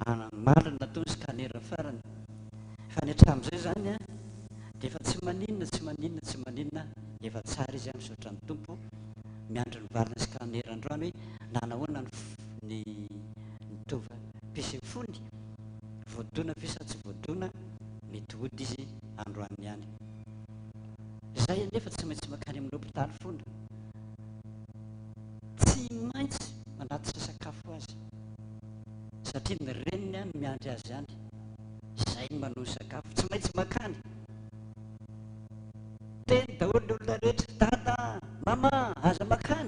Omaly no natao ny scanner farany. Fa ny hatramin'izay izany an, dia efa tsy maninona, tsy maninona, tsy maninona, efa tsara izy an, misaotra ny Tompo, miandry ny valiny scanner androany hoe nanahoana ny ny ny tova mpisefony, voadona ve sa tsy voadona, mety hody izy androany ihany. Izay anefa tsy maintsy mankany amin'ny hopitaly foana. Tsy maintsy manatitra sakafo azy satria ny reniny any miandry azy any. Izay no manao ny sakafo. Tsy maintsy makany. Teny daholo ny olona rehetra, Dada, Mama, aza makany.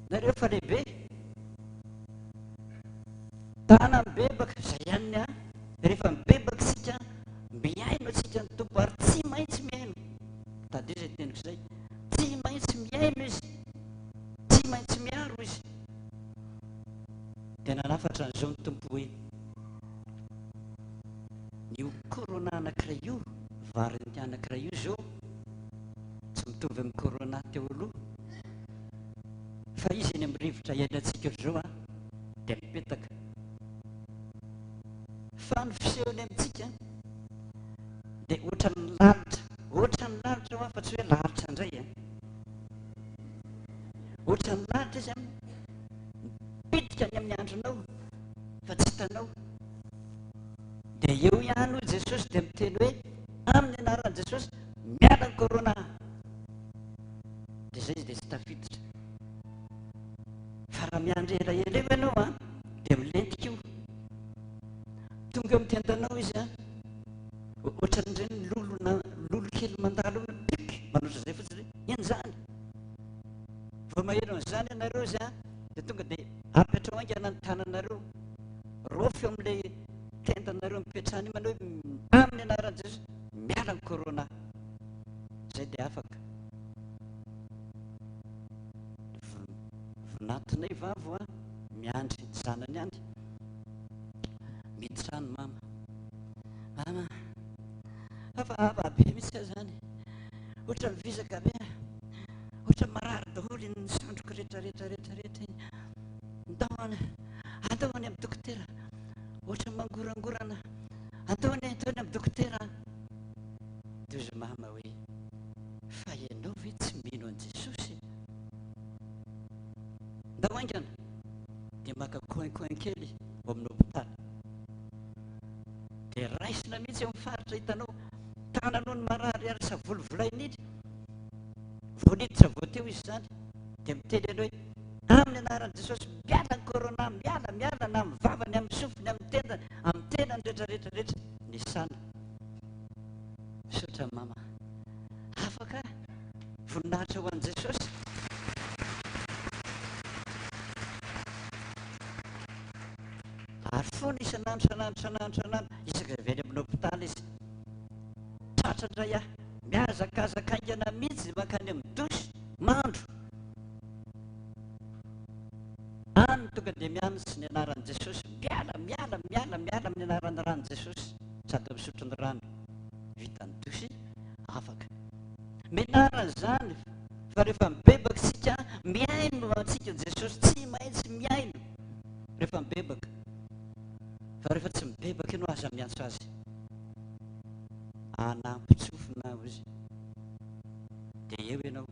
Nareo efa lehibe. Dana mibebaka, izay ihany ny ahy. Rehefa mibebaka isika, mihaino antsika ny Tompo ary tsy maintsy mihaino. Tadidio izay teniko izay. Tsy maintsy mihaino Izy. Tsy maintsy miaro Izy. Dia nanafatra an'izao ny Tompo hoe, Io corona anankiray io, variant anankiray io izao, tsy mitovy amin'ny corona teo aloha, fa izy eny amin'ny rivotra iainantsika izao an, dia mipetaka. Fa ny fisehony amintsika dia ohatran'ny lalitra, ohatran'ny lalitra hoa fa tsy hoe lalitra indray an. Ohatran'ny lalitra izy an, mipitika any amin'ny andronao fa tsy hitanao. Dia eo ihany hoy Jesosy dia miteny hoe amin'ny anaran'i Jesosy miala ny corona. Dia izay izy dia tsy tafiditra. Fa raha miandry elaela eo ianao an, dia milentika io. Tonga eo amin'ny tendanao izy an, ohatran'ireny lolo na lolo kely mandalo io, pik, manoatra izay fotsiny hoe iny izany. Vao maheno an'izany ianareo izy an, dia tonga dia apetrao haingana ny tananareo. Raofy eo amin'ilay tendanareo mipetrahana io manao hoe amin'ny anaran'i Jesosy miala ny corona. Izay dia afaka. Vinatinay vavo a, miandry ny zanany any. Miditra any mama. Mama, hafahafa be mihitsy aho izany. Ohatran'ny vizaka be aho. Ohatran'ny marary daholo iny sandriko rehetra rehetra rehetra rehetra iny. Ndao any, andao any amin'ny dokotera. Ohatran'ny mangorangorana. Andao any, andao any amin'ny dokotera. Dia hoy mama hoe, fa ianao ve tsy mino an'i Jesosy? Ndao haingana. Dia maka coin coin kely ao amin'ny hopitaly. Dia raisina mihitsy eo amin'ny faritra hitanao. Tananao ny marary ary savolovolaina iny. Vao niditra vao teo izy izany dia miteny anao hoe amin'ny anaran'i Jesosy miala ny corona, miala, miala na amin'ny vavany, amin'ny sofiny, amin'ny tendany, amin'ny tenany rehetra rehetra rehetra. Nisana. Misaotra mama. Afaka voninahitra ho an'i Jesosy. Ary foana isan'andro, isan'andro, isan'andro, isan'andro, isaky avy any amin'ny hopitaly izy. Tratra indray aho. Mihazakazaka haingana mihitsy mankany amin'ny douche, mandro. Any tonga dia miantso ny anaran'i Jesosy, miala, miala, miala, miala amin'ny anaran'ny ran'i Jesosy, sady misotro ny rano. Vita ny douche, afaka. Menarana izany fa rehefa mibebaka isika, mihaino antsika Jesosy, tsy maintsy mihaino rehefa mibebaka. Fa rehefa tsy mibebaka ianao, aza miantso Azy. Anampitsofina aho izy. Dia eo ianao.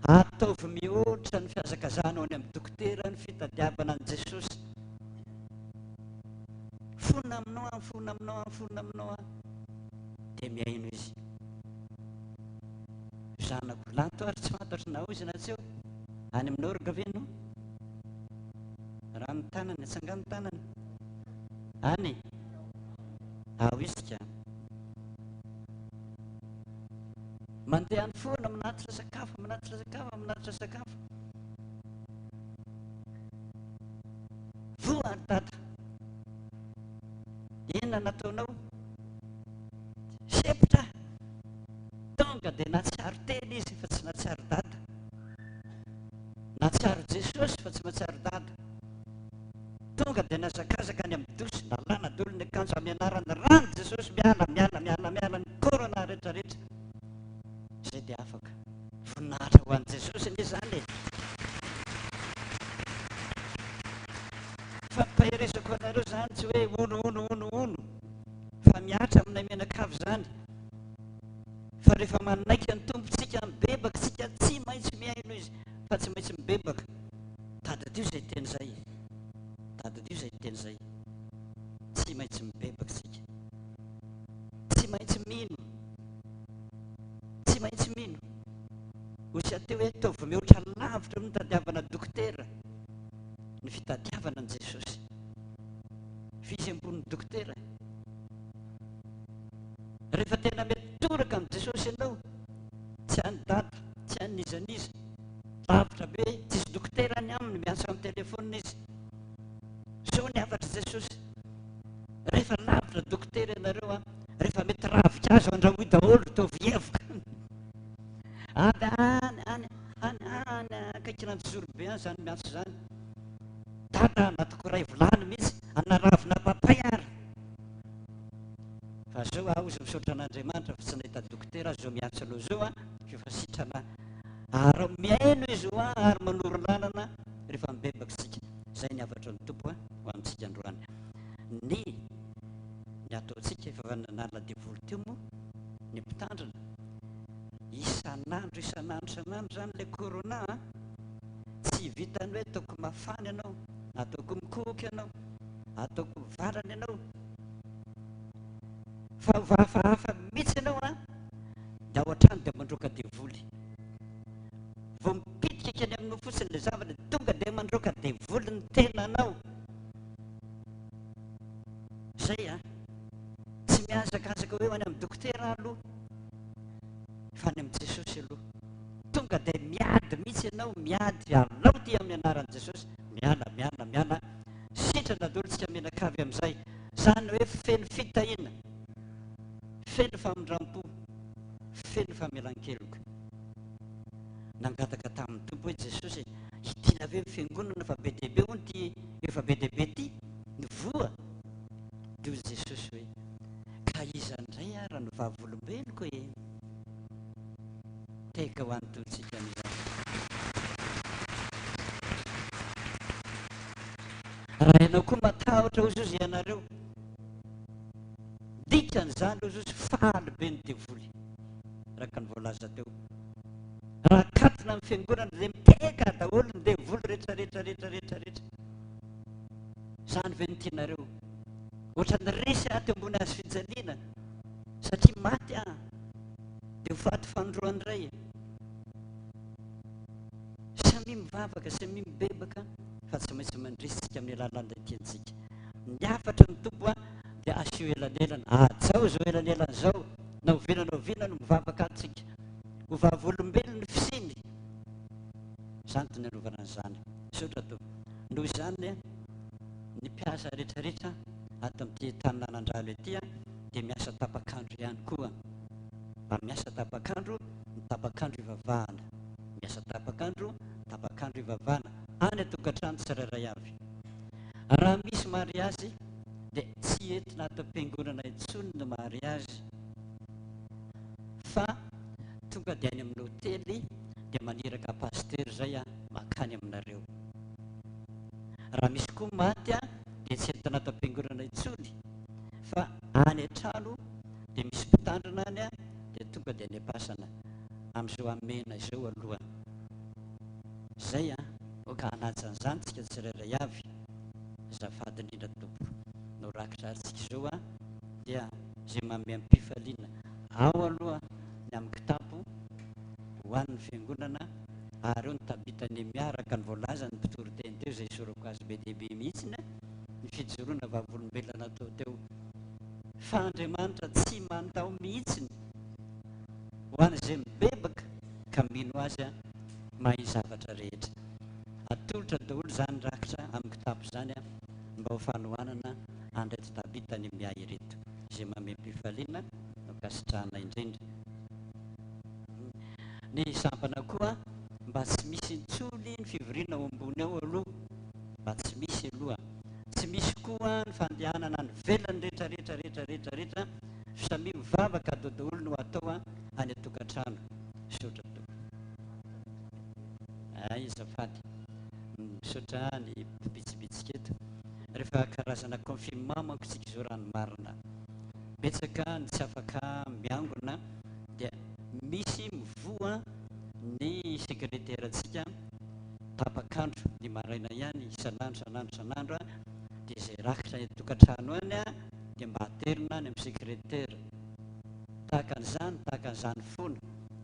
Ataovy mihoatra ny fihazakazahanao any amin'ny dokotera ny fitadiavana an'i Jesosy. Fona aminao aho, fona aminao aho, fona aminao aho. Dia mihaino izy. Zanako lanto ary tsy fantatro na ao izy na tsy eo. Any amin'ny orga ve ianao? Raha ny tanany, atsangano ny tanany. Any. Ao isika. Mandeha any foana manatitra sakafo, manatitra sakafo, manatitra sakafo. Voa ary dada. Inona nataonao? Sempotra. Tonga dia nahatsiaro tena izy fa tsy nahatsiaro dada. Nahatsiaro Jesosy fa tsy mahatsiaro dada. Tonga dia nihazakazaka any amin'ny douche, nalana daholo ny akanjo amin'ny anaran'ny ran'i Jesosy, miala, miala, miala, miala ny corona rehetra rehetra. Izay dia afaka. Voninahitra ho an'i Jesosy anie izany e. Fampaherezako anareo izany tsy hoe hono hono hono hono fa mihatra aminay mianakavy izany. Fa rehefa manaiky ny Tompo tsika, mibebaka tsika, tsy maintsy mihaino izy fa tsy maintsy mibebaka. Tadidio izay teny izay e. Tadidio izay teny izay. Tsy maintsy mibebaka isika. Tsy maintsy mino. Tsy maintsy mino. Hoy sy ateo hoe ataovy mihoatra lavitra noho ny tadiavana dokotera ny fitadiavana an'i Jesosy. Fa izy ambonin'ny dokotera. Rehefa tena mety toraka amin'i Jesosy ianao, tsy any dada, tsy any n'iza n'iza, Lavitra be, tsisy dokotera any aminy, miantso amin'ny telephone izy. Zao ny hafatr'i Jesosy, rehefa lavitra dokotera ianareo an, rehefa mety ravinkazo andrahoy daholo, ataovy hevoka. Avy any, any, any, any akaikin'Anjozorobe any izany miantso izany. Dada, nataoko iray vilany mihitsy, anaravina papay ary. Fa zao aho ozy misaotra an'Andriamanitra fa tsy nahita dokotera aho, zao miantso anao zao an, f'efa sitrana aho. Ary mihaino Izy ho ahy ary manoro lalana rehefa mibebaka isika. Izay ny hafatry ny Tompo ho amintsika androany. Ny ny ataontsika efa nanala devoly teo moa ny mpitandrina. Isan'andro isan'andro isan'andro izany ilay corona an! Tsy vitan'ny hoe ataoko mafana ianao, ataoko mikohoka ianao, ataoko mivalana ianao. Fa ho hafahafa mihitsy ianao an! Dia ao an-trano dia mandroaka devoly. Vao mipitika kely aminao fotsiny ilay zavatra dia tonga dia mandroaka devoly ny tenanao. Izay an! Tsy mihazakazaka hoe ho any amin'ny dokotera aho aloha fa any amin'i Jesosy aloha. Tonga dia miady mihitsy ianao, miady alao ity amin'ny anaran'i Jesosy. Miala, miala, miala. Sitrana daholo tsika mianakavy amin'izay. Izany hoe feno fitahiana. Feno famindram-po, feno famelan-keloka. Nangataka tamin'ny Tompo hoe Jesosy, hidiana ve ny fiangonana fa be dia be hono ity efa be dia be ity ny voa? Dia hoy Jesosy hoe, ka iza indray ara no vavolombeloko e? Tehaka ho an'ny Tompontsika amin'izany. Raha ianao koa matahotra hozy hozy ianareo, dikan'izany hozy hozy faly be ny devoly, araka ny voalaza teo. Raha akatona ny fiangonana dia mitehaka daholo ny devoly rehetra rehetra rehetra rehetra rehetra. Izany ve no tianareo? Ohatran'ny resy aho teo ambony hazo fijaliana satria maty aho dia ho faty fanindroany indray e. Samia mivavaka, samia mibebaka fa tsy maintsy mandresy tsika amin'ny alalan'ilay tiantsika. Ny hafatry ny Tompo dia asio elanelana. Hajao izao elanelana izao na oviana na oviana no mivavaka ato tsika. Ho vavolombelon'ny fisiany. Izany no nanaovana an'izany. Misaotra Tompo. Noho izany ny mpiasa rehetrarehetra ato amin'ity tanin'Anandrano ity dia miasa tapak'andro ihany koa. Mba miasa tapak'andro, ny tapak'andro ivavahana. Miasa tapak'andro, tapak'andro ivavahana any an-tokantrano tsirairay avy. Raha misy mariazy dia tsy entina ato am-piangonana intsony ny mariazy fa tonga dia any amin'ny hotely dia maniraka pasteur izay mankany aminareo. Raha misy koa maty dia tsy entina ato am-piangonana intsony fa any an-trano dia misy mpitandrina any dia tonga dia any am-pasana amin'izao hamehana izao aloha. Izay an, aoka hanaja an'izany tsika tsirairay avy. Azafady indrindra Tompo. No rakitra ary tsika izao an, dia izay manome am-pifaliana ao aloha ny amin'ny kitapo ho an'ny fiangonana ary eo ny Tabita Nehemia araka ny voalazan'ny mpitory teny teo izay isaorako azy be dia be mihitsy ny fijoroana vavolombelona natao teo fa Andriamanitra tsy mandao mihitsy ho an'izay mibebaka ka mino azy mahay zavatra rehetra. Atolotra daholo izany rakitra amin'ny kitapo izany mba ho fanohanana an'ireto Tabita Nehemia ireto izay mamem-pifaliana no ankasitrahana indrindra. Ny sampana koa mba tsy misy intsony ny fivoriana ao ambony ao aloha, mba tsy misy aloha. Tsy misy koa ny fandehanana any ivelany rehetra rehetra rehetra rehetra rehetra, samia mivavaka ado daholo no atao any an-tokantrano. Misaotra tompoko. Ay azafady. Misaotra ny mpibitsibitsika eto. Rehefa karazana confinement manko tsika izao raha ny marina. Betsaka ny tsy afaka miangona dia misy mivoha ny sekreterantsika tapak'andro ny maraina ihany isan'andro isan'andro isan'andro dia izay rakitra any an-tokantrano any dia mba aterina any amin'ny sekretera. Tahaka an'izany tahaka an'izany foana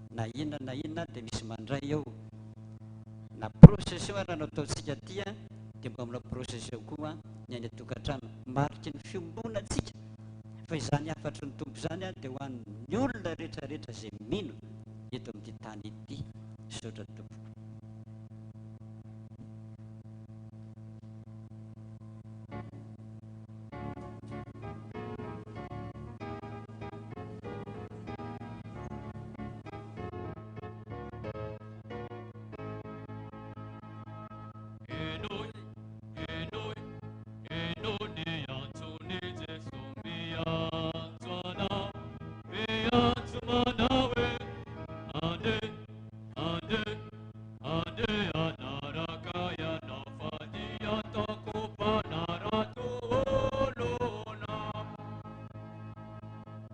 na inona na inona dia misy mandray eo. Na procession ara no ataontsika aty dia mba manao procession koa ny any an-tokantrano. Mariky ny fiombonantsika fa izany hafatry ny Tompo izany dia ho an'ny olona rehetra rehetra izay mino eto amin'ity tany ity. Misaotra tompoko. Henoy, henoy, henoy ny antson'i Jeso miantso anao, miantso manao hoe, Andeha, andeha, andeha hanaraka ianao fa dia ataoko mpanarato olona.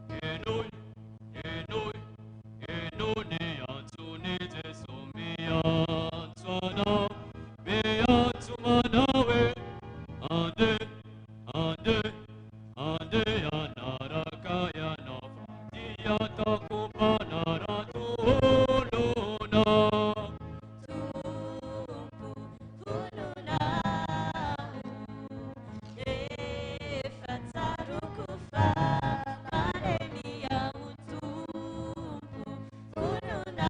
Henoy, henoy, henoy ny antson'i Jeso miantso anao, miantso manao hoe, Andeha, andeha, andeha hanaraka ianao fa dia ataoko mpanarato olona. Tompo, vonona aho, efa tsaroako fa malemy aho. Tompo, vonona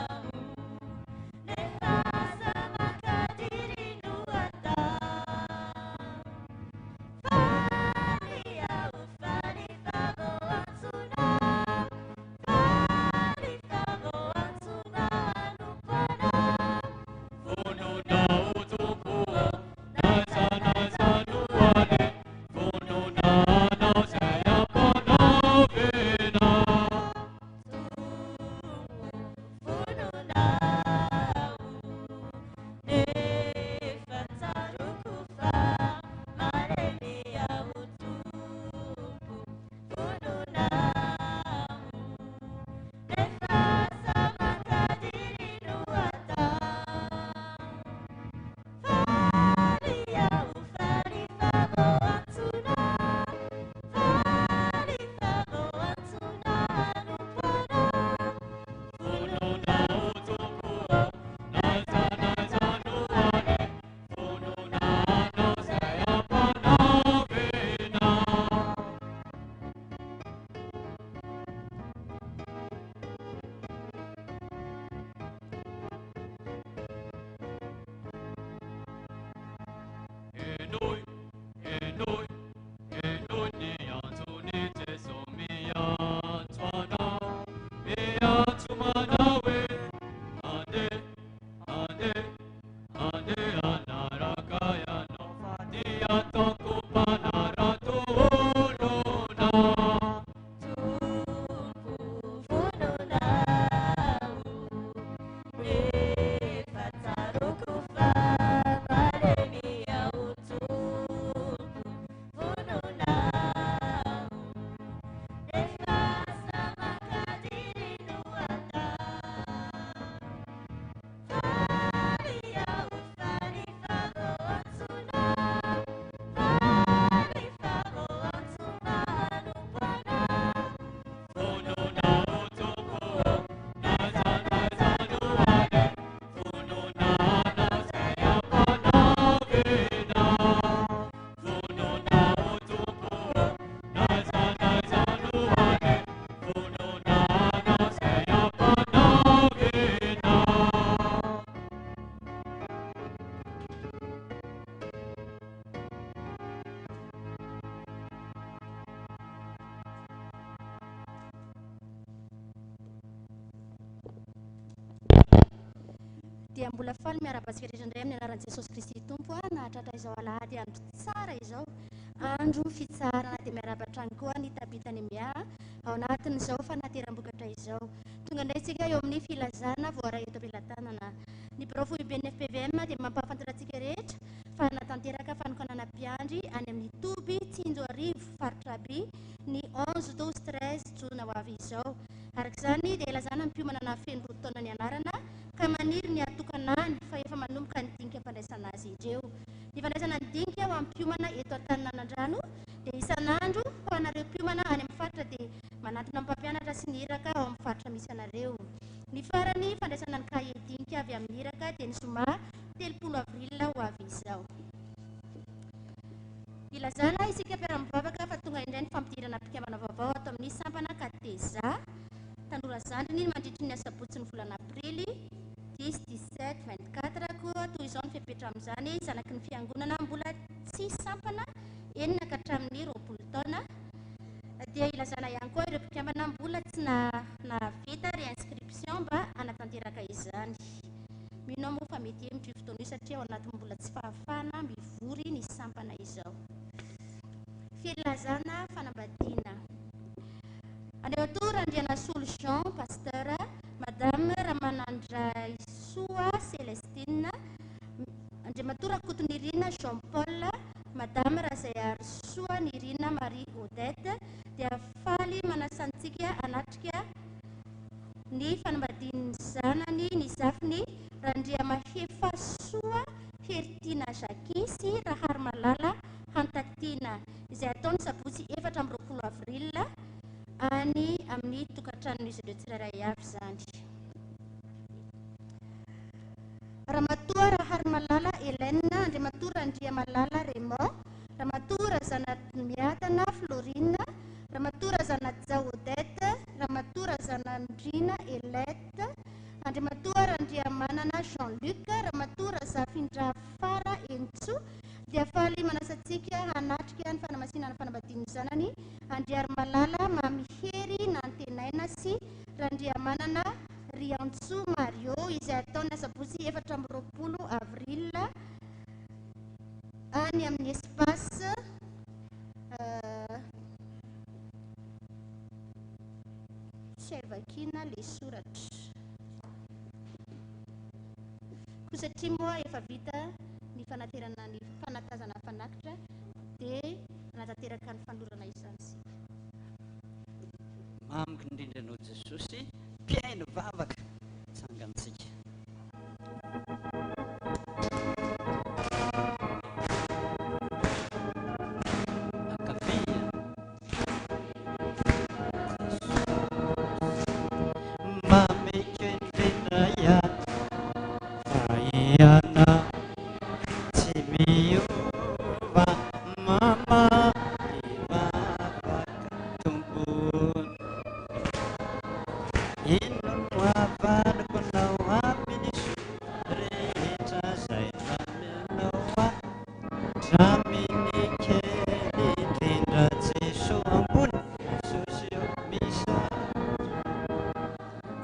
aho, Nefa tsaroako fa malemy aho Tompo, vonona aho. Nefa asa mankadiry no atao. Faly aho, faly fa voantsoina, faly fa voantso mba hanompo Anao. Vonona aho Tompo ô, n'aiza n'aiza no aleha, vonona hanao izay ampanaovinao. Vonona aho Tompo ô, n'aiza n'aiza no aleha, vonona hanao izay ampanaovinao. Dia mbola faly miarahaba antsika rehetra indray amin'ny anaran'i Jesosy Kristy Tompo aho nahatratra izao alahady andro tsara izao, andro fitsaharana dia miarahaba hatrany koa ny Tabitha Nemia ao anatin'izao fanateram-bokatra izao. Tonga indray isika eo amin'ny filazana voaray eto am-pelatanana. Ny birao foiben'ny FPVM dia mampahafantatra antsika rehetra fa hanatanteraka fanokanana mpiandry any amin'ny toby Tsinjoarivo, faritra Aby, ny 11, 12, 13 jona ho avy izao. Araka izany dia ilazana ny mpiomana nahafeno 2 taona nianarana ka maniry ny hatokana any fa efa manomboka ny dinika fandraisana azy ireo. Ny fandraisana ny dinika ho an'ny mpiomana eto Antaninanandrano dia isan'andro ho anareo mpiomana any amin'ny faritra dia manantona ny mpampianatra sy ny iraka ao amin'ny faritra misy anareo. Ny farany fandraisana ny kahie dinika avy amin'ny iraka dia ny zoma 30 avril ho avy izao. Ilazana isika mpiara-mivavaka fa tonga indray ny fampidirana mpikambana vaovao ato amin'ny sampana Kateza Tanora Zandriny mandritry ny asabotsy ny volana aprily 10, 17, 24 koa toy izao ny fepetra amin'izany zanaky ny fiangonana mbola tsy sampana 6 ka hatramin'ny 20 taona dia ilazana ihany koa ireo mpikambana mbola tsy nahavita réinscription mba hanatanteraka izany. Mino aho moa fa mety hemotra io fotoana io satria ao anatin'ny mbola tsy fahafahana mivory ny sampana izao. Filazana fanambadiana. Andriamatoa Randrianasolo Jean, Pasteur, Madame Ramanandraisoa Célestine, Andriamatoa Rakotonirina Jean Paul, Madame Razaiarisoa Nirina Marie Odette dia faly manasa antsika hanatrika ny fanambadian'ny zanany ny zafiny Randriamahefasoa Heritiana Jacquis sy Raharimalala Hantatiana izay atao ny sabotsy 24 avril any amin'ny tokantranon'izy ireo tsirairay avy izany. Ramatoa Raharimalala Hélène, Andriamatoa Randriamalala Raymond, Ramatoa Razanamiadana Florine, Ramatoa Razanaja Odette, Ramatoa Razanandriana Elette, Andriamatoa Randriamanana Jean-Luc, Ramatoa Razafindrafara Entsoa dia faly manasa antsika hanatrika ny fanamasinana fanambadian'ny zanany Andriarimalala Mamihery Nantenaina sy Randriamanana Riantsoa Mario izay atao ny asabotsy 24 avril any amin'ny espace tsy hay vakiana ilay soratra. Koa satria moa efa vita ny fanaterana ny fanatazana fanatitra dia hanatanteraka ny fanolorana izany isika. Mamiko indrindra Anao Jesosy, mpihaino vavaka, tsangantsika. Ankavia. Mamiko indrindra ihany fa ianao tsy miova mamaly vavaka Tompo. Inona no havaliko anao amin'ny soa rehetra izay nomenao ahy hatramin'ny kely indrindra Jeso ambony Jesosy eo misaotra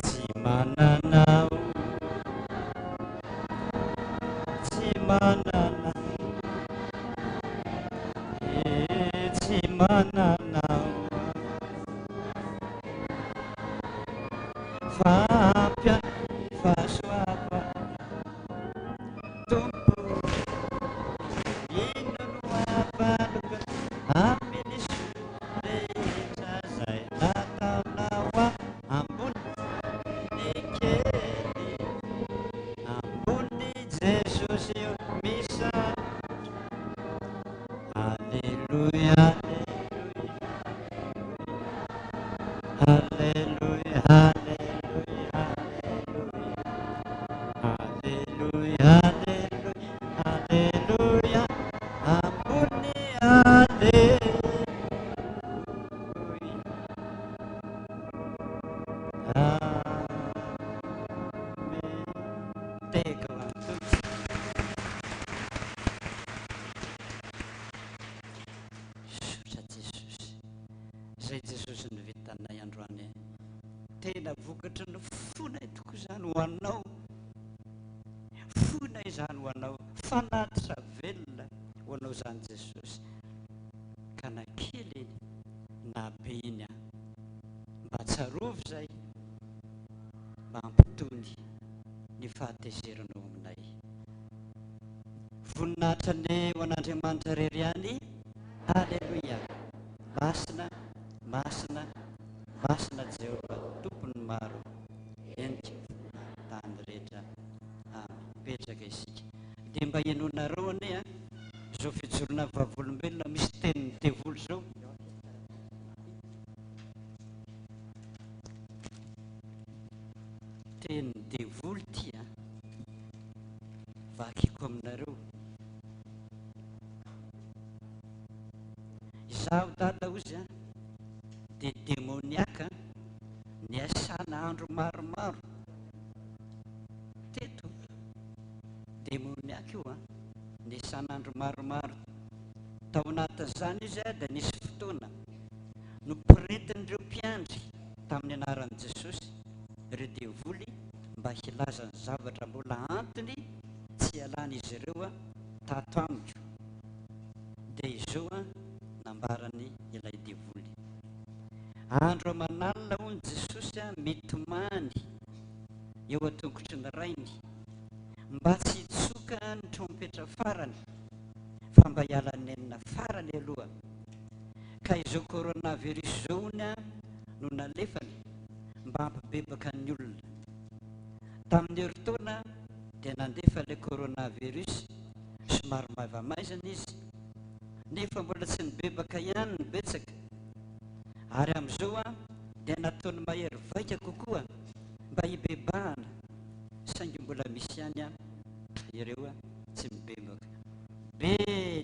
tsy manana tsy manana e tsy manana fa ampy ahy fahasoavana. Tehaka ho an'ny Tompo. Misaotra Jesosy. Izay Jesosy no vitanay androany. Tena vokatry ny fonay tokoa izany ho anao. Fonay izany ho anao. Fanatitra velona ho anao izany Jesosy. Ka na kely iny na be iny an. Mba tsarovy izay mba hampitony ny fahatezeranao aminay. Voninahitra anie ho an'Andriamanitra irery ihany. Aleloia! Masina, masina, masina Jehovah Tompon'ny maro, henika tany rehetra. Amen. Mipetraka isika. Dia mba henoinareo anie an, izao fijoroana vavolombelona misy tenin'ny devoly izao. Tenin'ny devoly ity an. Vakiko aminareo. Izaho dada ozy an, dia demoniaka niasana andro maromaro teto, demoniaka io an, niasana andro maromaro. Tao anatin'izany izy dia nisy fotoana noporetin'ireo mpiandry tamin'ny anaran'i Jesosy ireo devoly mba hilaza ny zavatra mbola antony tsy hialan'izy ireo tato amiko. Dia izao nambarany ilay devoly. Andro aman'alina hono Jesosy mitomany eo an-tongotry ny Rainy mba tsy hitsoka ny trompetra farany fa mba hiala nenina farany aloha. Ka izao coronavirus izao hono no nalefany mba hampibebaka ny olona. Tamin'ny herintaona dia nandefa ilay coronavirus somary maivamaizana izy nefa mbola tsy nibebaka ihany ny betsaka ary amin'izao dia nataony mahery vaika kokoa mba hibebahana saingy mbola misy ihany ireo tsy mibebaka. Be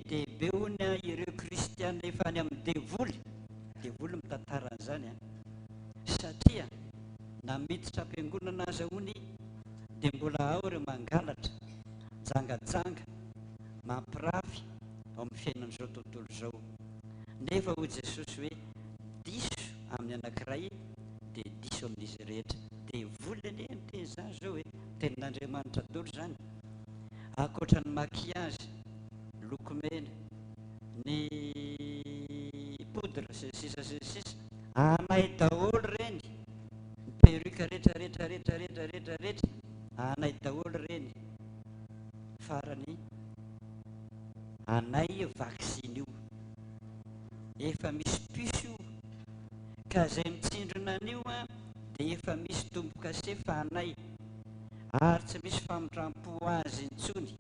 dia be hono ireo kristiana efa any amin'ny devoly, devoly mitantara an'izany an, satria na miditra am-piangonana aza hono dia mbola ao ireo mangalatra, jangajanga, mampirafy ao amin'ny fiainan'izao tontolo izao. Nefa hoy Jesosy hoe diso amin'ny anankiray dia diso amin'izy rehetra. Devoly anie miteny izany izao e, tenin'Andriamanitra daholo izany. Ankoatra ny maquillage, lokomena, ny poudre sy ny sisa sy ny sisa, anay daholo ireny, ny perruque rehetra rehetra rehetra rehetra rehetra rehetra, anay daholo ireny. Farany, anay io vaksiny io. Efa misy puce io, ka izay mitsindrona an'io dia efa misy tombo-kase fa anay. Ary tsy misy famindram-po azy intsony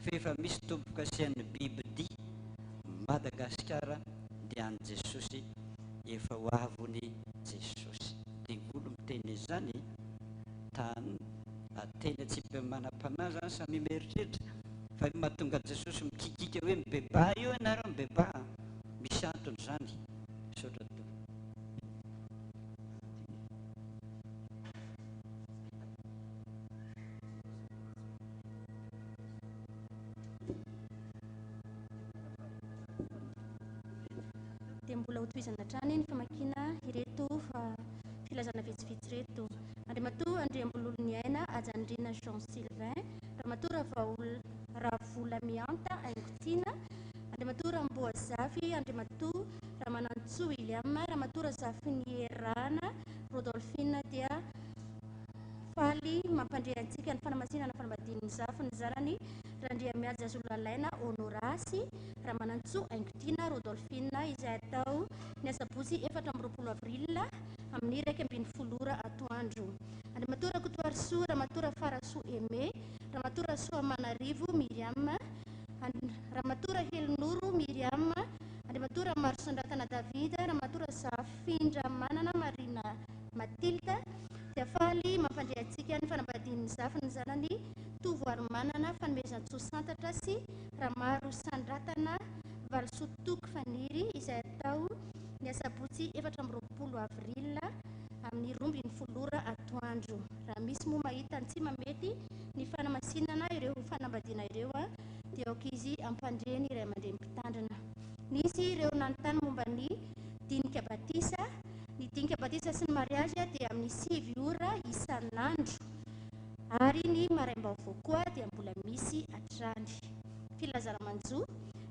fa efa misy tombo-kasean'ny bibidia Madagasikara dia an'i Jesosy efa ho avy ony Jesosy. Devoly miteny izany tan teny atsipy manam-panahy zany samia mieritreritra fa io mahatonga Jesosy mikikika hoe mibebaha eo ianareo mibebaha misy antony izany. Misaotra tompoko. Dia mbola hotohizana hatrany ny famakiana ireto filazana vitsivitsy ireto. Andriamatoa Andriambololoniaina Hajanirina Jean Sylvain, Ramatoa Ravolamianta Haingotiana, Andriamatoa Ramboazafy, Andriamatoa Ramanantsoa William, Ramatoa Razafinierana Rodolphine dia faly mampandre antsika ny fanamasinana fanambadian'ny zafiny zanany Randriamihaja Zolalaina Honorat sy Ramanantsoa Haingotiana Rodolphine izay atao ny asabotsy 24 avril amin'ny 11 ora atoandro. Andriamatoa Rakotoarisoa, Ramatoa Rafarasoa Aimé, Ramatoa Rasoamanarivo Myriam, Ramatoa Rahelinoro Myriam, Andriamatoa Ramarosandratana David, Ramatoa Razafindramanana Marina Mathilde dia faly mampandre antsika ny fanambadian'ny zafiny zanany Tovo Arimanana Fanomezantsoa Santatra sy Ramarosandratana Valisoa Toky Faniry izay atao ny asabotsy 24 avril amin'ny 12 ora atoandro. Raha misy moa mahita ny tsy mamety ny fanamasinana. fanamasinana ireo fanambadiana ireo dia aoka izy hampandre ny ray aman-dreny mpitandrina. Nisy ireo nanontany momba ny dinika batisa. Ny dinika batisa sy ny mariazy dia amin'ny 9 ora isan'andro ary ny maraim-baovao koa dia mbola misy hatrany. Filazana manjo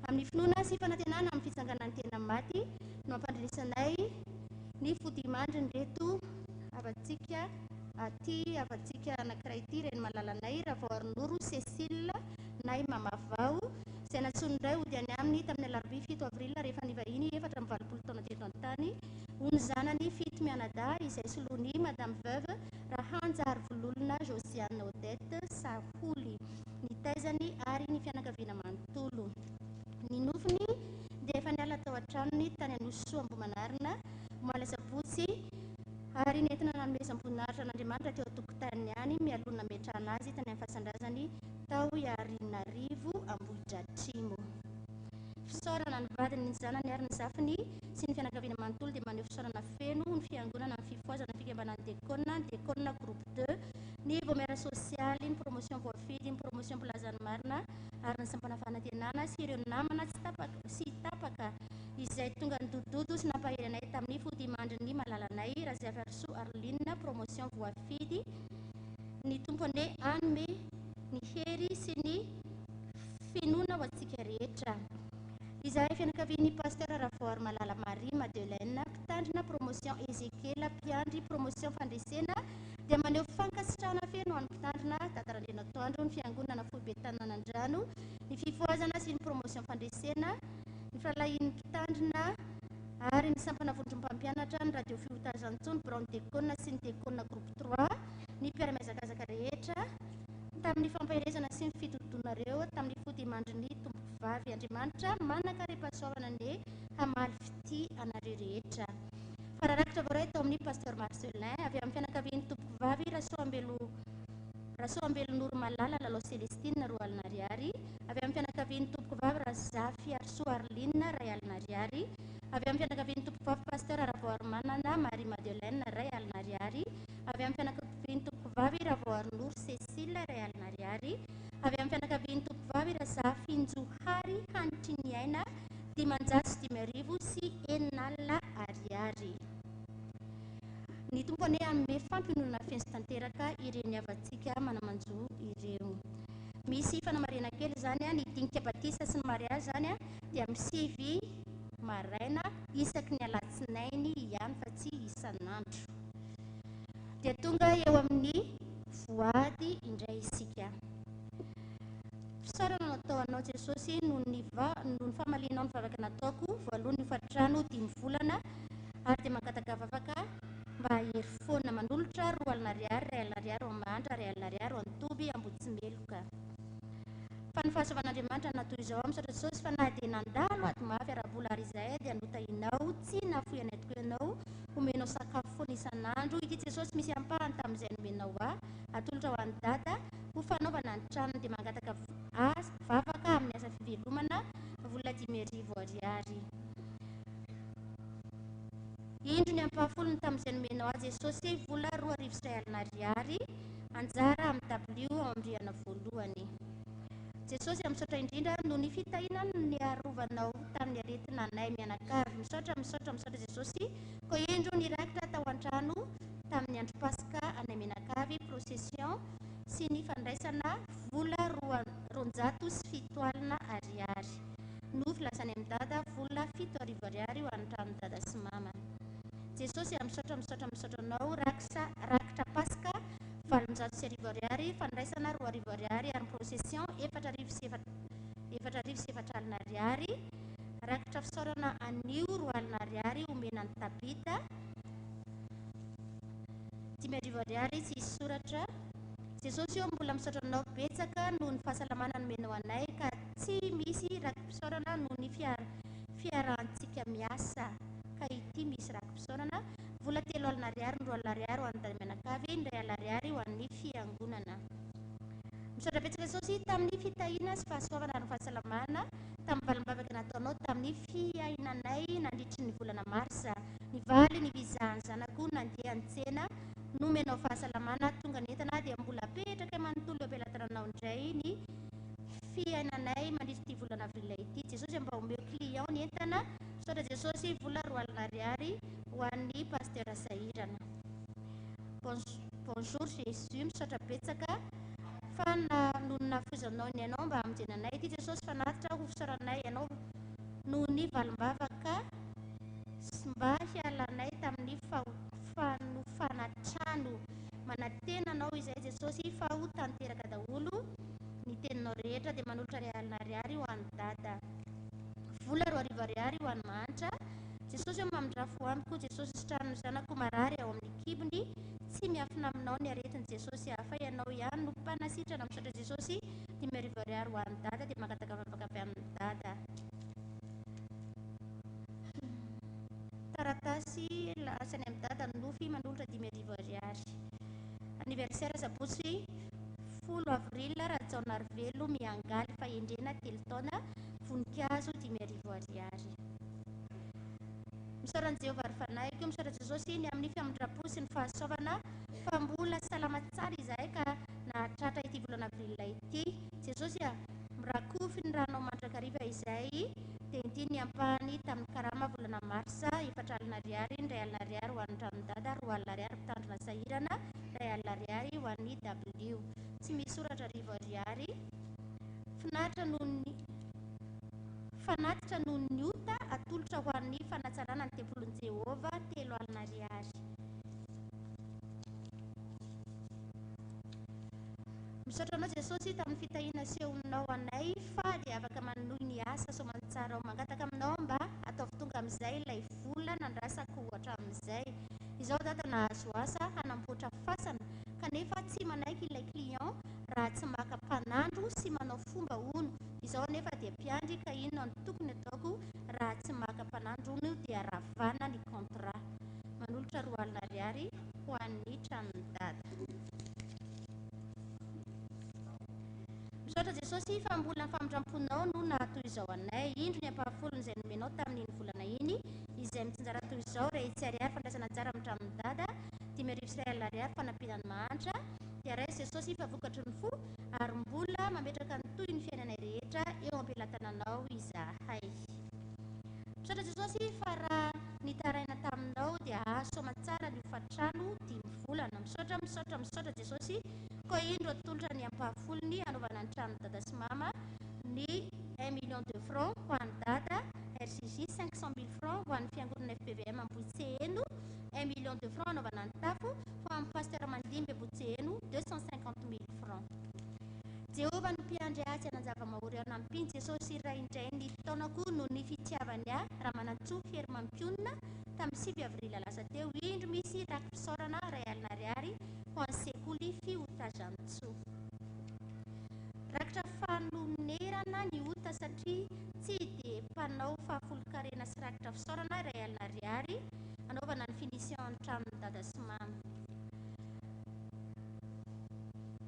amin'ny finoana sy fanantenana amin'ny fitsanganan'ny tena maty no ampandrenesanay ny fodimandrin'ireto havantsika aty havantsika anankiray ity, reny malalanay Ravaoarinoro Cécile na i Mama Vao, izay nantsoin'ny ray hody any aminy tamin'ny alarobia 7 avril rehefa nivahiny 84 taona teto an-tany ho ny zanany fito mianadahy izay soloin'i Madame Veuve Rahanjarivololona Josiane Odette Saholy ny taizany ary ny fianakaviana manontolo. Ny nofony dia efa niala tao an-tranony tany Anosisoa Ambohimanarina omaly asabotsy ary nentina nanomezam-boninahitra an'Andriamanitra teo an-tokotaniny ihany mialoha ny nametrahana azy tany amin'ny fasan-drazany tao Iarinarivo Ambohidratrimo. Fisaorana ny vadiny, ny zanany ary ny zafiny sy ny fianakaviana manontolo dia maneho fisaorana feno ny fiangonana, ny fifohazana, ny fikambanan'ny Dekona, ny Dekona Groupe 2, ny Vaomiera Sosialy, ny Promotion Voafidy, ny Promotion Mpilaza ny Marina ary ny Sampana Fanantenana sy ireo namana tsy tapaka sy tapaka izay tonga nidododo sy nampahery anay tamin'ny fodimandrin'ny malalanay Razafiarisoa Arline, Promotion Voafidy. Ny Tompo anie hanome ny hery sy ny finoana ho antsika rehetra. Izahay fianakavian'ny Pasteur Ravoarimalala Marie Madeleine, mpitandrina Promotion Ezekiela, mpiandry Promotion Fandresena, dia maneho fankasitrahana feno ho an'ny mpitandrina Dada Randrianatoandro, ny Fiangonana Foibe Tananandrano, ny Fifohazana sy ny Promotion Fandresena, ny Firahalahian'ny Mpitandrina ary ny Sampana Vondrom-pampianatra, ny Radio Fihotazantsoa, ny Biraon'ny Dekona sy ny Dekona Groupe 3, ny mpiara-mihazakazaka rehetra, tamin'ny fampaherezana sy ny fitodonareo tamin'ny fodimandrin'ny Tompokovavy. Andriamanitra manan-karem-pahasoavana anie hamaly fitia anareo rehetra. Fararakitra voaray tao amin'ny Pasteur Marcelin, avy amin'ny fianakavian'ny Tompokovavy Rasoambelo Rasoambelonoro Malala Lalao Celestine, 20 ariary, avy amin'ny fianakavian'ny Tompokovavy Razafiarisoa Arline, 1000 ariary, avy amin'ny fianakavian'ny Tompokovavy Pasteur Ravoarimanana Marie Madeleine, 1000 ariary, avy amin'ny fianakavian'ny Tompokovavy Ravoarinoro Cécile, 1000 ariary, avy amin'ny fianakavian'ny Tompokovavy Razafinjohary Hanitriniaina, 505 600 ariary. Ny Tompo anie hanome fampiononana feno sy tanteraka ireny havantsika mana-manjo ireo. Misy fanamarihana kely izany, ny dinika batisa sy ny mariazy izany dia amin'ny 9 maraina isaky ny alatsinainy ihany fa tsy isan'andro. Dia tonga eo amin'ny voady indray isika. Fisaorana no atao anao Jesosy noho ny noho ny famalianao ny vavaka nataoko voaloha ny hofantrano 5 volana ary dia mangataka vavaka mba hahery foana. Manolotra 20 ariary, 1000 ariary ho an'ny mahantra, 1000 ariary ho an'ny toby Ambohitsimeloka. Fa ny fahasoavan'Andriamanitra na toy izao, misaotra Jesosy fa na dia nandalo ady mafy ara-bola ary izahay dia notahinao, tsy nahafoy anay tokoa ianao, omenao sakafo foana isan'andro. Ity Jesosy misy ampahany tamin'izay nomenao ahy, atolotra ho an'i Dada ho fanaovana ny tranony, dia mangataka vavaka amin'ny asa fivelomana, vola 5000 ariary. Indro ny ampahafolony tamin'izay nomenao ahy Jesosy, vola 12 200 ariary, anjara amin'ny W ao amin'ny rihana voalohany. Jesosy, misaotra indrindra noho ny fitahiana niarovanao tamin'ny aretina anay mianakavy. Misaotra, misaotra, misaotra Jesosy. Koa indro nirakitra tao an-trano tamin'ny andro Paska anay mianakavy, procession sy ny fandraisana vola 270 ariary. Nofy lasa any amin'i Dada, vola 7000 ariary ho an'ny tranon'i Dada sy Mama. Jesosy, misaotra, misaotra, misaotra anao. Rakitra, rakitra Paska 1800 ariary, fandraisana 2000 ariary ary procession 4004 ariary. Rakitra fisaorana anio 20 ariary omena ny Tabita. 5000 ariary tsy hisy soratra. Jesosy ô, mbola misaotra anao betsaka noho ny fahasalamana nomenao anay ka tsy misy raki-pisaorana noho ny fiarahantsika miasa ka ity misy raki-pisaorana. Vola 30 ariary, ny 20 ariary ho an'ny dada mianakavy, ny 1000 ariary ho an'ny fiangonana. Misaotra betsaka Jesosy tamin'ny fitahiana sy fahasoavana ary ny fahasalamana tamin'ny valim-bavaka nataonao tamin'ny fiainanay nandritry ny volana marsa. Nivaly ny visa-n'ny zanako nandeha niantsena, nomenao fahasalamana, tonga ny entana dia mbola apetraka manontolo eo am-pelatananao indray. indray ny fiainanay mandritra ity volana avril ity. Jesosy mba omeo client ny entana. Misaotra Jesosy, vola 20 000 ariary ho an'ny pasteur sahirana. Bonjour Jésus, misaotra betsaka fa na noho ny nahafoizanao ny ainao mba hamonjena anay ity Jesosy fanatitra ho fisaoranay anao noho ny valim-bavaka sy mba hialanay tamin'ny fanofana trano. Manantena anao izay Jesosy fa ho tanteraka daholo ny teninao rehetra dia manolotra 1000 ariary ho an'i Dada. Vola 2000 ariary ho an'ny mahantra. Jesosy ô mamindrà fo amiko, Jesosy sitrano ny zanako marary ao amin'ny kibony, tsy miafina aminao ny aretiny Jesosy a, fa ianao ihany no mpanasitrana, misaotra Jesosy, 5000 ariary ho an'i Dada dia mangataka vavaka avy amin'i Dada. Taratasy lasa any amin'i Dada ny nofy manolotra 5000 ariary. Anniversaire sabotsy 10 avril Rajaonarivelo miangaly fahendrena 3 taona, voninkazo 5000 ariary. Misaotra an'i Jehovah ry fanahiko, misaotra Jesosy ny amin'ny famindram-po sy ny fahasoavana fa mbola salama tsara izahay ka nahatratra ity volana avril ity. Jesosy a, mirakofy ny ranao mandrakariva izay dia ity ny ampahany tamin'ny karama volana marsa, 40 ariary, ny 1000 ariary ho an'ny tranon'i Dada, 20 ariary mpitandrina sahirana, 1000 ariary ho an'ny W. Tsy misy soratra 100 ariary. Finaritra noho ny Fanatitra noho ny ota atolotra ho an'ny fanatsarana ny tempolin'i Jehovah, 30 ariary. Misaotra anao Jesosy tamin'ny fitahiana asehonao anay fa dia afaka manohy ny asa soamantsara aho. Mangataka aminao mba ataovy tonga amin'izay ilay vola nandrasako hatramin'izay. Izao dada nahazo asa hanamboatra fasana kanefa tsy manaiky ilay client raha tsy maka mpanandro sy manao fomba hono. Izao anefa dia mpiandry ka inona no tokony ataoko raha tsy maka mpanandro hono dia ravana ny contrat. Manolotra 20 ariary ho an'ny tranon'i dada. Misaotra Jesosy fa mbola ny famindram-ponao no nahatoy izao anay. Indro ny ampahafolony izay nomenao tamin'iny volana iny, izay mitsinjara toy izao, 100 ariary fandraisana anjara amin'ny tranon'i dada, 1005 ariary fanampiana ny mahantra. Dia raiso Jesosy fa vokatry ny fo ary mbola mametraka ny tohin'ny fiainanay rehetra eo am-pelatananao izahay. Misaotra Jesosy fa raha nitaraina taminao dia azo soamantsara ny hofantrano 5 volana. Misaotra, misaotra, misaotra Jesosy. Koa indro atolotra ny ampahafolony hanaovana ny tranon'i Dada sy Mama, ny un million de francs ho an'i Dada, RJJ 500 000 francs ho an'ny fiangonana FPVM Ambohitseheno, un million de francs hanaovana ny tafo, ho an'ny Pasteur Mandimby Ambohitseheno 250 000 francs. Jehovah no mpiandry ahy tsy hanan-java-mahory aho. Nampian'i Jesosy iray indray ny taonako noho ny fitiavany ahy, Ramanantsoa Hery Mampionona, tamin'ny 9 avril lasa teo. Indro misy raki-pisaorana 1000 ariary ho an'ny sekoly Fiotazantsoa. Rakitra fanonerana ny ota satria tsy dia mpanao fahafolonkarena sy rakitra fisaorana 1000 ariary anaovana ny finition ny tranon'i Dada sy Mama.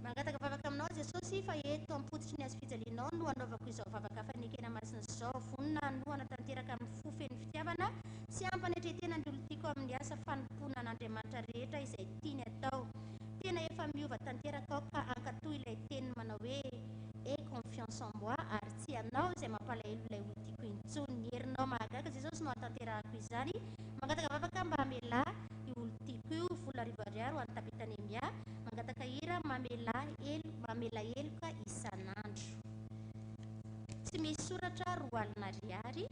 Mangataka vavaka aminao Jesosy fa eto am-pototry ny hazofijalianao no anaovako izao vavaka fanekena masina izao. Vonona hanohana tanteraka amin'ny fo feno fitiavana sy ampanetretena ny olon-tiako amin'ny asa fanompoana an'Andriamanitra rehetra izay tiany atao. Tena efa miova tanteraka aho ka ankatoa ilay teniny manao hoe aie confiance en moi ary tsy ianao izay mampalahelo ilay olon-tiako intsony. Ny herinao mahagaga Jesosy no hahatanterahako izany. Mangataka vavaka mba hamelà io olon-tiako io. Vola 1000 ariary ho an'i Tabitha Nehemia. Mangataka hira mamelà helo mamela heloka isan'andro. Tsy misy soratra 20 ariary.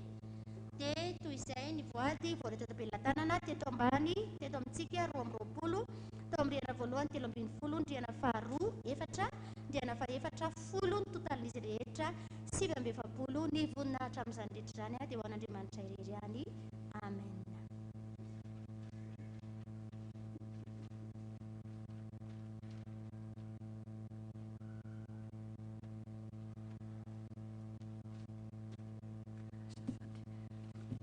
Dia toy izay ny voady voaray teto am-pelatanana, teto ambany, teto amintsika 22, tao amin'ny rihana voalohany 13, ny rihana faharoa 4, ny rihana fahefatra 10, ny totalin'izy rehetra 49. Ny voninahitra amin'izany rehetra izany dia ho an'Andriamanitra irery ihany. Amen.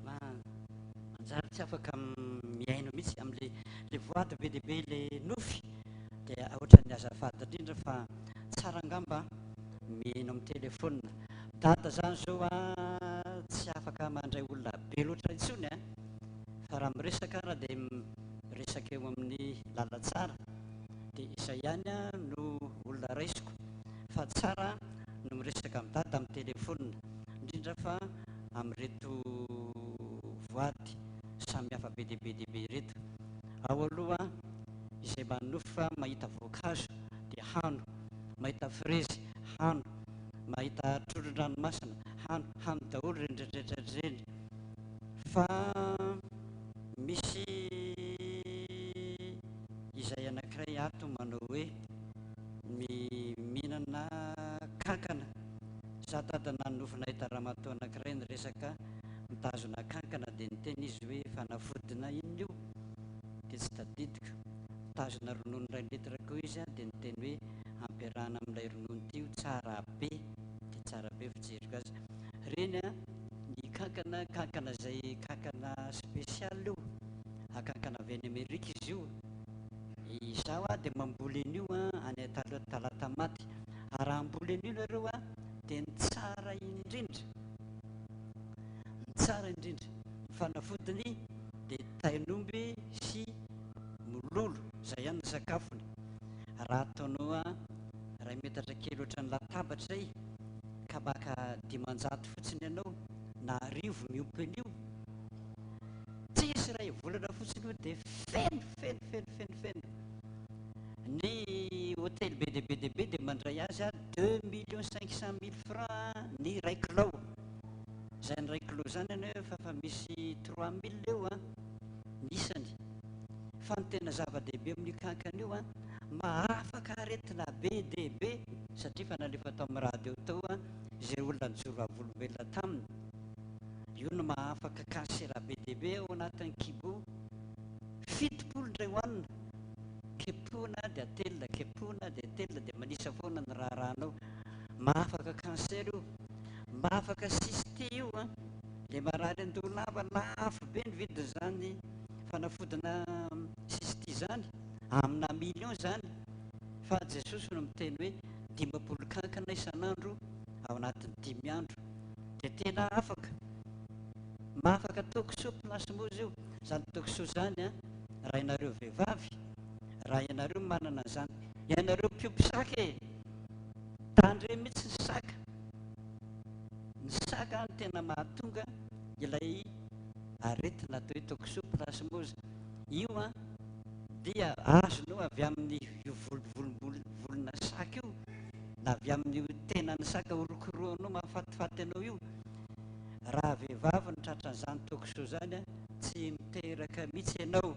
Manjary tsy afaka mihaino mihitsy amin'le le voady be dia be le nofy dia ohatran'ny azafady indrindra fa tsara angamba mihaino amin'ny telefaonina. Dada zany zao a tsy afaka mandray olona be loatra intsony a, fa raha miresaka ara dia miresaka eo amin'ny lalantsara dia izay ihany no olona raisiko. Fa tsara no miresaka amin'i Dada amin'ny telefonina, indrindra fa amin'ireto voady samihafa be dia be dia be ireto. Ao aloha izay manonofy fa mahita voankazo dia hano, mahita frezy hano, mahita trondron-dranomasina hano, hano daholo ireny rehetra rehetra ireny. Fa misy izay anankiray ato manao hoe mihinana kankana. Za dada nanonofy nahita ramatoa anankiray niresaka mitazona kankana dia niteny izy hoe fanafodina inona io dia tsy tadidiko. Mitazona ronono iray litre koa izy dia niteny hoe ampiarahana amin'ilay ronono ity io tsara be dia tsara be fijeriko azy. Reny an, ny kankana, kankana izay kankana spécial io, akankana avy any Amerika izy io. Izaho a dia mamboly an'io a any Talatamaty. Ary raha hamboly an'io nareo a dia ny tsara indrindra, ny tsara indrindra, ny fanafodiny dia tain'omby sy mololo, izay ihany ny sakafony. Raha ataonao a iray metatra kely ohatran'ny latabatra izay ka maka 500 fotsiny ianao na 1000 miompy an'io, Tsisy iray volana fotsiny io dia feno feno feno feno feno. Ny hotely be dia be dia be dia mandray azy a deux millions cinq cent mille francs ny iray kilao. Izany iray kilao izany anie efa efa misy trois mille eo a ny isany. Fa ny tena zava-dehibe amin'io kankana io a, mahafaka aretina be dia be satria efa nalefa tao amin'ny radio tao a izay olona nijoro vavolombelona taminy. Io no mahafaka cancer be dia be ao anatin'ny kibo. 70 indray hohanina. Kepohina dia atelina, kepohina dia atelina dia manisa foana ny raharahanao. Mahafaka cancer io. Mahafaka cyste io an. Ilay marary andoha lava, lafo be ny vidin'izany fanafodina cyste izany. Amina million izany. Fa Jesosy no miteny hoe 50 kankana isan'andro ao anatin'ny dimy andro. Dia tena afaka. Mahafaka toxoplasmose io. Izany toxo izany an, raha ianareo vehivavy, raha ianareo manana an'izany, ianareo mpiompy saka e! Tandremo mihitsy ny saka. Ny saka no tena mahatonga ilay aretina atao hoe toxoplasmose. Io an, dia azonao avy amin'ny io volovolom-bolona saka io, na avy amin'io tenan'ny saka orokorohanao mahafatifaty anao io. Raha vehivavy no tratran'izany toxo izany, tsy miteraka mihitsy ianao.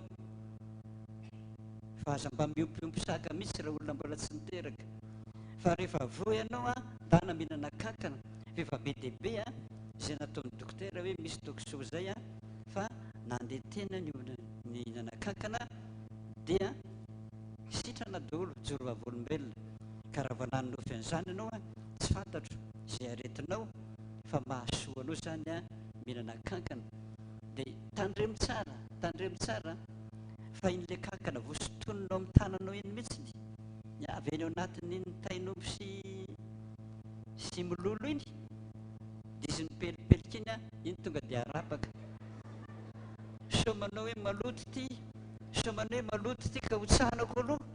Fa aza mba miompiompy saka mihitsy raha olona mbola tsy niteraka. Fa rehefa voa ianao, ndana mihinana kankana. F'efa be dia be izay nataon'ny dokotera hoe misy toxo izay fa nandeha tena ny olona nihinana kankana dia sitrana daholo, joro vavolombelona. Ka raha vao nanonofy an'izany ianao, tsy fantatro izay aretinao fa mahasoa anao izany mihinana kankana. Dia tandremo tsara, tandremo tsara fa iny ilay kankana voasintoninao amin'ny tananao iny mihitsy, ny avy any ao anatin'iny tain'omby sy sy mololo iny, dia izy mipelipelika iny, iny tonga dia arapaka. Sao manao hoe maloto ity, sao manao hoe maloto ity ka hotsahanako aloha.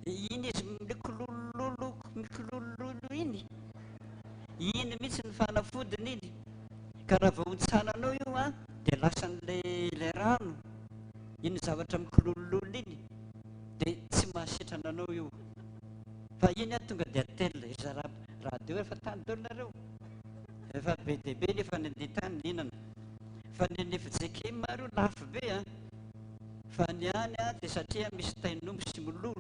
Iny izy mikolololo mikolololo iny, iny mihitsy ny fanafodiny iny. Ka raha vao hotsananao io an, dia lasan'ilay ilay rano, iny zavatra mikolololo iny, dia tsy mahasitrana anao io. Fa iny an tonga dia atelina, ry zalahy radio efa tany daholo nareo. Efa be dia be nefa nandeha tany nihinana. Fa ny an'ny fjkm ary io lafo be an. Fa ny any an dia satria misy tain'omby sy mololo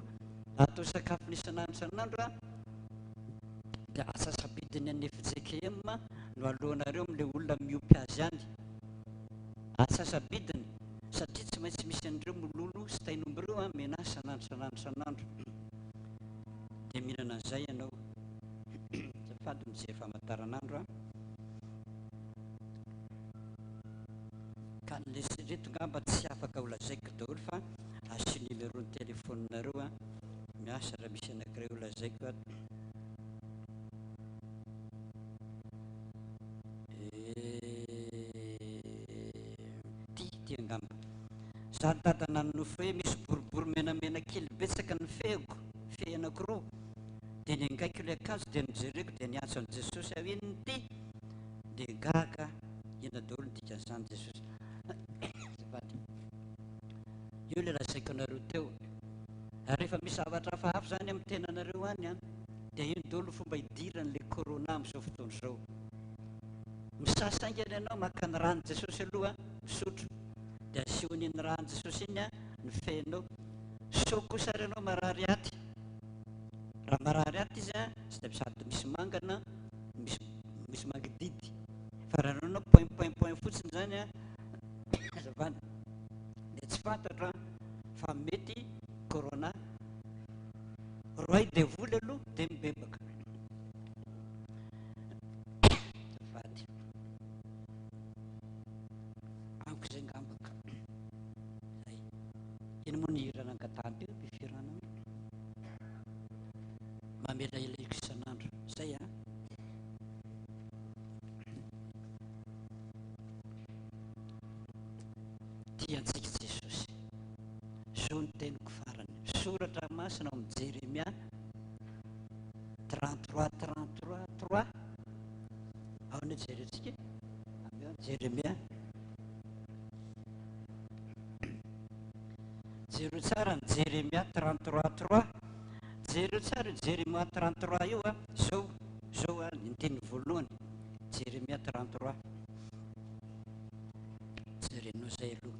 atao sakafony isan'andro isan'andro an, dia atsasabidiny an'ny fjkm no aloanareo amin'ilay olona miompy azy any. Atsasabidiny satria tsy maintsy misy an'ireo mololo sy tain'omby ireo an, menace isan'andro isan'andro isan'andro. Dia mihinana an'izay ianao. Azafady mijery famantaranandro an. Ka ny ireto ngamba tsy afaka ho lazaiko daholo fa asio numéro ny téléphone-nareo an. Miasa raha misy anankiray ho lazaiko ato. Ty, ty angamba. Za dada nanonofy hoe misy boribory menamena kely betsaka ny fehiko, fehy anankiroa. Dia nengaiko ilay akanjo dia nojereko dia niantso an'i Jesosy aho, inona ity? Dia gaga, inona daholo ny dikan'izany Jesosy? Azafady. Io ilay lazaiko anareo teo. Ary rehefa misy zavatra hafahafa izany amin'ny tenanareo any an, dia ino daholo ny fomba hidiran'ilay corona amin'izao fotoana izao. Misasa haingana ianao maka ny ran'i Jesosy aloha, misotro. Dia asehony iny ran'i Jesosy iny ny fenao. Sao kosa ary ianao marary aty. Raha marary aty izy an, tsy dia sady misy mangana, misy misy mangididy. Fa raha ianao point point point fotsiny izany an, azafady, dia tsy fantatro an, fa mety corona. Roahy devoly aloha dia mibebaka. Azafady. Amiko izay ngamba ka. Zay. Ino moa ny hira nangatahany teo mpifirana io? Mamela ilaiko isan'andro. Zay an. Tia antsika Jesosy. Zao ny teniko farany. Soratra masina ao amin'ny Jeremia 33 33 3. Ao ny jerentsika. Jeremia. Jereo tsara ny Jeremia 33 3. Jereo tsara io Jeremia 33 io a. Zao, zao a, ny teny voalohany. Jeremia 33. Jerenao zay aloha.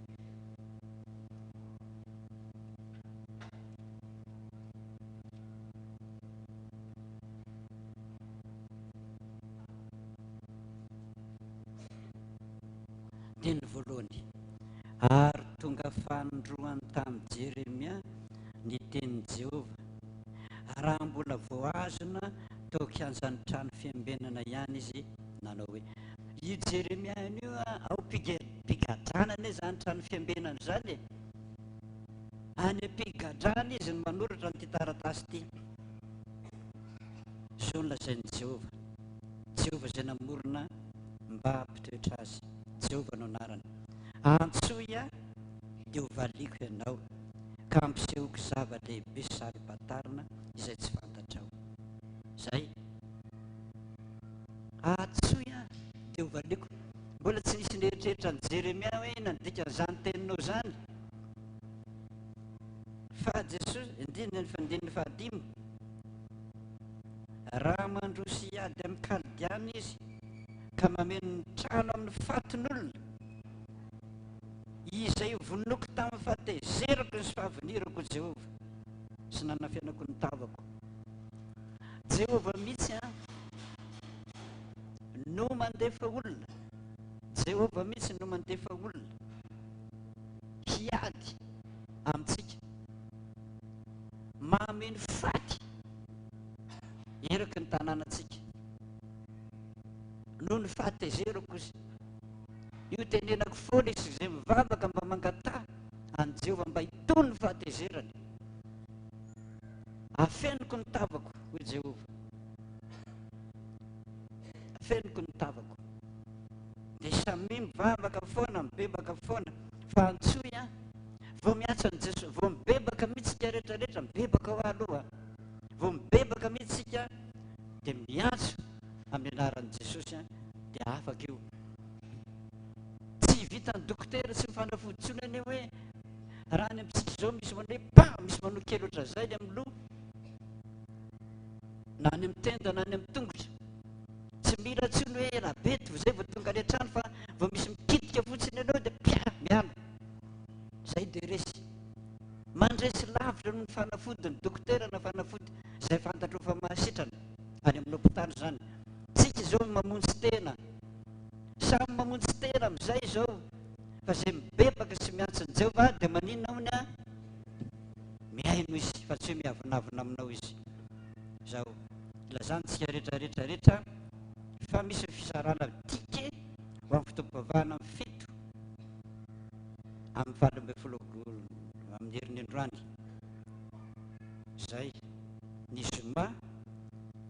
Teny voalohany. Ary tonga fanindroany tamin'i Jeremia ny tenin'i Jehovah, raha mbola voahazona tao an-kianjan'ny trano fiambenana ihany izy, nanao hoe, Io Jeremia io ao am-pigadrana anie izany trano fiambenana izany e! Any am-pigadrana izy no manoratra an'ity taratasy ity. Izao no lazain'i Jehovah, Jehovah izay namorona mba hampitoetra azy. Jehovah no anarany. Antsoy ahy, dia hovaliako ianao, ka hampisehoko zava-dehibe sy saro-pantarina izay tsy fantatrao. Izay. Antsoy ahy, dia hovaliako. Mbola tsy nisy nieritreritra an'i Jeremia hoe inona ny dikan'izany teninao izany. Fa Jesosy, andininy andininy fahadimy, Raha mandroso hiady amin'ny Kaldeana izy ka mameno ny trano amin'ny fatin'olona, izay vonoiko tamin'ny fahatezerako sy fahavinirako, Jehovah, sy nanafenako ny tavako. Jehovah mihitsy an, no mandefa olona. Jehovah mihitsy no mandefa olona hiady amintsika. Mameno faty eraky ny tanànantsika noho ny fahatezerako izy. Io tenenako foana izy izay mivavaka mba mangataha an'i Jehovah mba hitony ny fahatezerany. Afeniko ny tavako, hoy Jehovah. Afeniko ny tavako. Dia samia mivavaka foana, mibebaka foana, fa antsoy aho. Vao miantso an'i Jesoa, vao mibebaka mihitsy isika rehetra rehetra, mibebaka hoa aloha, vao mibebaka mihitsy isika dia miantso amin'ny anaran'i Jesosy dia afaka io. Tsy vitan'ny dokotera sy ny fanafody intsony anie hoe raha any amintsika izao misy manao hoe pa, misy manao kely ohatran'izay ny amin'ny loha, na any amin'ny tenda na any amin'ny tongotra. Tsy mila intsony hoe ela be izay vao tonga any an-trano fa vao misy mikitika fotsiny ianao dia pia, miala. Zay dia resy. Mandresy lavitra noho ny fanafody ny dokotera na fanafody izay fantatrao fa mahasitrana any amin'ny hopitaly izany. Tsika izao mamonjy tena. Samy mamonjy tena amin'izay izao fa izay mibebaka sy miantso an'i Jehovah dia maninona hono a? Mihaino izy fa tsy hoe miavonavona aminao izy. Izao, ilazantsika rehetra rehetra rehetra fa misy ny fizarana ticket ho amin'ny fotoam-pivavahana amin'ny 7 amin'ny 18 amin'ny herin'ny androany izay ny zoma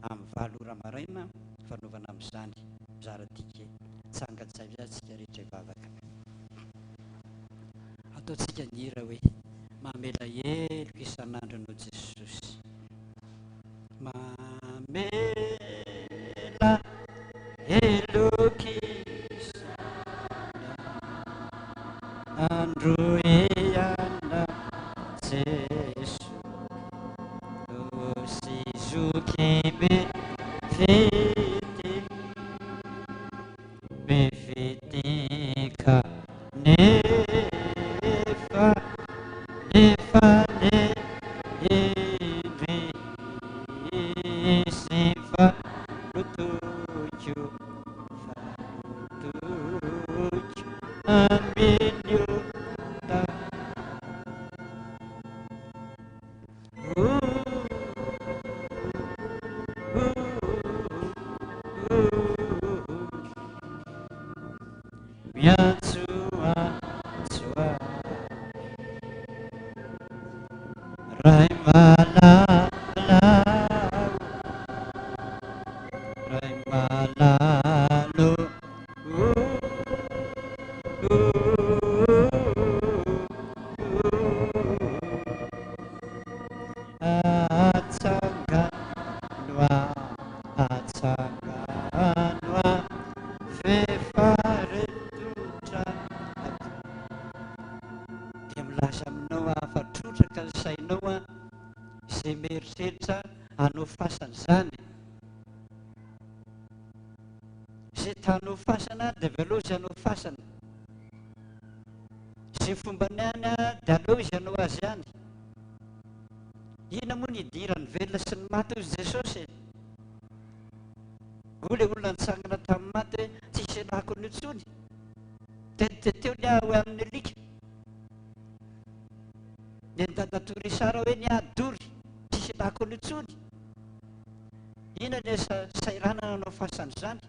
amin'ny 8 ora maraina fanaovana amin'izany mizara ticket tsangan-tsaina tsika rehetra hivavaka. Ataontsika ny hira hoe mamela heloka isan'andro anao Jesosy. mamela heloka isan'andro iana Jeso sy zoky be fitia be fitia kanefa nefa indrisy fa lotoiko fa lotoiko amin'ny ota. Miantso antso ahy Ray malala Ray malala Atsangano aho, atsangano aho, f'efa retotra ato. Dia milaza aminao aho fa trotraka ny sainao aho, izay mieritreritra hanao fasana izany. Izay ta hanao fasana dia avelao izy hanao fasana. Izay fombany any dia aleo izy hanao azy any. Inona moa ny idiran'ny velona sy ny maty hozy Jesosy e? Hoy ilay olona nitsangana tamin'ny maty hoe tsy hisy elako an'io intsony. Tetiteteo ny ahy hoe amin'ny alika. Nen'i Dadatoa Richard hoe ny ahy dory, tsy hisy elako an'io intsony. Inona ny sairanana hanao fasana izany?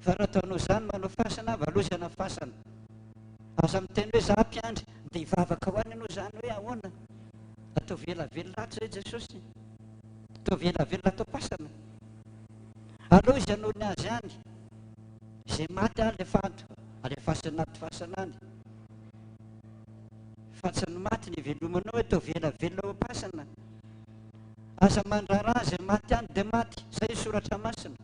Fa raha ataonao izany manao fasana, valozana fasana. Aza miteny hoe za mpiandry dia hivavaka ho any ianao izany hoe ahoana? Ataovy ela velona ato izay Jesosy. Ataovy ela velona ato am-pasana. Aleo izy hanao ny azy any. Izay maty alefa ato, alefaso anaty fasana any. Fa tsy ny maty ny ivelomanao hoe ataovy ela velona ao am-pasana. Aza mandrara izay maty any dia maty. Izay soratra masina.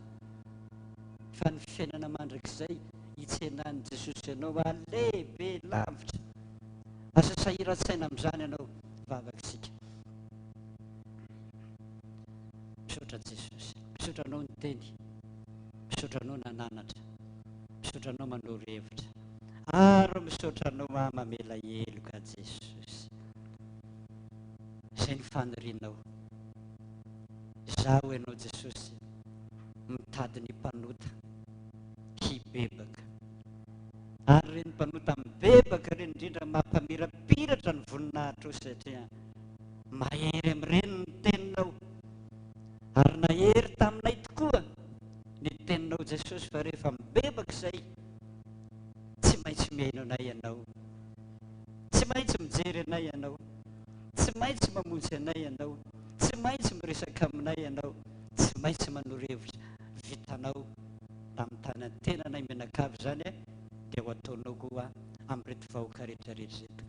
Fa ny fiainana mandrakizay hitsenan'i Jesosy anao ah lehibe lavitra. Aza sahiran-tsaina amin'izany ianao. Vavaka isika. Misaotra Jesosy. Misaotra anao niteny. Misaotra anao nananatra. Misaotra anao manoro hevitra. Ary misaotra anao aho mamela heloka Jesosy. Izay ny fanirianao. Izaho ianao Jesosy mitady ny mpanota hibebaka. Ary ireny mpanota mibebaka ireny indrindra mampamirapiratra ny voninahitrao satria mahery amin'ireny ny teninao. Ary nahery taminay tokoa ny teninao Jesosy fa rehefa mibebaka izay tsy maintsy mihaino anay ianao. Tsy maintsy mijery anay ianao. Tsy maintsy mamonjy anay ianao. Tsy maintsy miresaka aminay ianao. Tsy maintsy manoro hevitra. Vitanao tamin'ny tanan'ny tenanay mianakavy izany dia ho ataonao koa amin'ireto vahoaka rehetra rehetra ireto.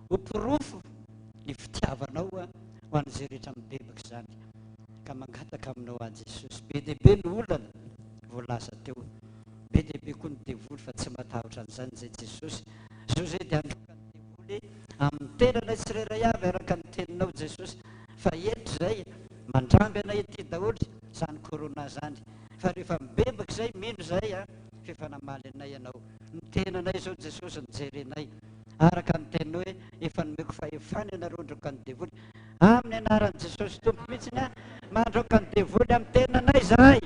Ho porofo ny fitiavanao ho an'izay rehetra mibebaka izany. Ka mangataka aminao aho Jesosy. Be dia be ny olana voalaza teo. Be dia be koa ny devoly fa tsy matahotra an'izany izay Jesosy. Zao izay dia handroaka ny devoly amin'ny tenanay tsirairay avy araka ny teninao Jesosy. Fa eto izay mandramby anay ety daholo izany corona izany. Fa rehefa mibebaka izay, mino izahay a, f'efa namaly anay Ianao. Ny tenanay izao Jesosy no jerenay. Araka ny teninao hoe efa nomeko fahefana ianareo handroaka ny devoly. Amin'ny anaran'i Jesosy Tompo mihitsiny a, mandroaka ny devoly amin'ny tenanay izahay.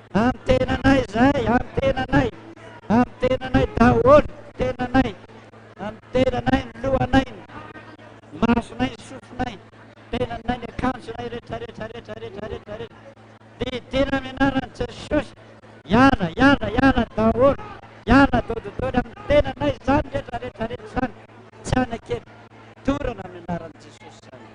Amin'ny tenanay izahay, amin'ny tenanay. Amin'ny tenanay daholo, tenanay. Amin'ny tenanay, ny lohanay, ny masonay, ny sofinay, tenanay, ny akanjonay rehetra rehetra rehetra rehetra rehetra rehetra. Didina amin'ny anaran'i Jesosy. Hiala, hiala, hiala daholo. Hiala dododody amin'ny tenanay izany rehetra rehetra rehetra izany. Tsy hanakely. Dorana amin'ny anaran'i Jesosy izany.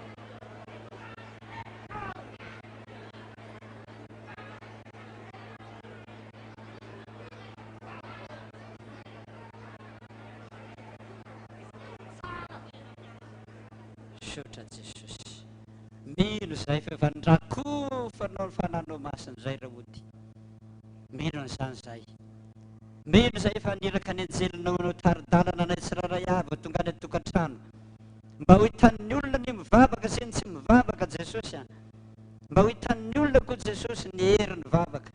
Misaotra Jesosy. Mino izahay fa efa nirakofa. Alofanao ny Fanahinao Masina izay Raody. Mino an'izany izahay. Mino izahay fa haniraka ny anjelinao hanao tari-dalana anay tsirairay avy ho tonga any an-tokantrano. Mba ho hitan'ny olona ny mivavaka sy ny tsy mivavaka Jesosy a. Mba ho hitan'ny olona koa Jesosy ny herin'ny vavaka.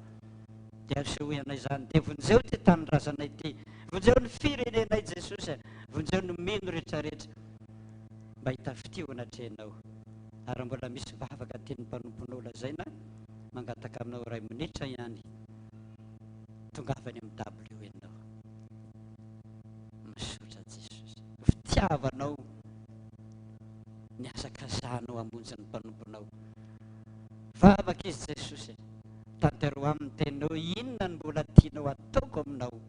Dia asehoy anay izany. Dia vonjeo ity tanindrazanay ity. Vonjeo ny firenenay Jesosy a. Vonjeo ny mino rehetrarehetra. Mba hita fitia ho anatrehanao. Ary raha mbola misy vavaka tian'ny mpanomponao lazaina, mangataka aminao iray minitra ihany. Tongava any amin'ny dabilio ianao. Misaotra Jesosy. Fitiavanao ny hazakazahanao hamonjy ny mpanomponao. Vavaka izy Jesosy. Tantero aminy teninao inona no mbola tianao ataoko aminao.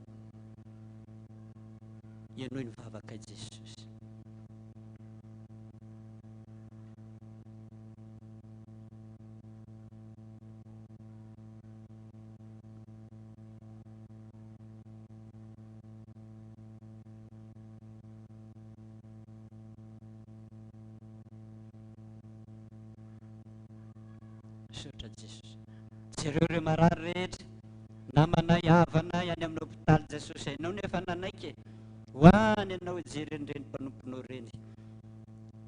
Henoy ny vavakay Jesosy. Misaotra Jesosy. Jereo ireo marary rehetra, namanay, havanay any amin'ny hopitaly Jesosy. Ianao no efa nanaiky e. Ho any ianao hijery an'ireny mpanomponao ireny.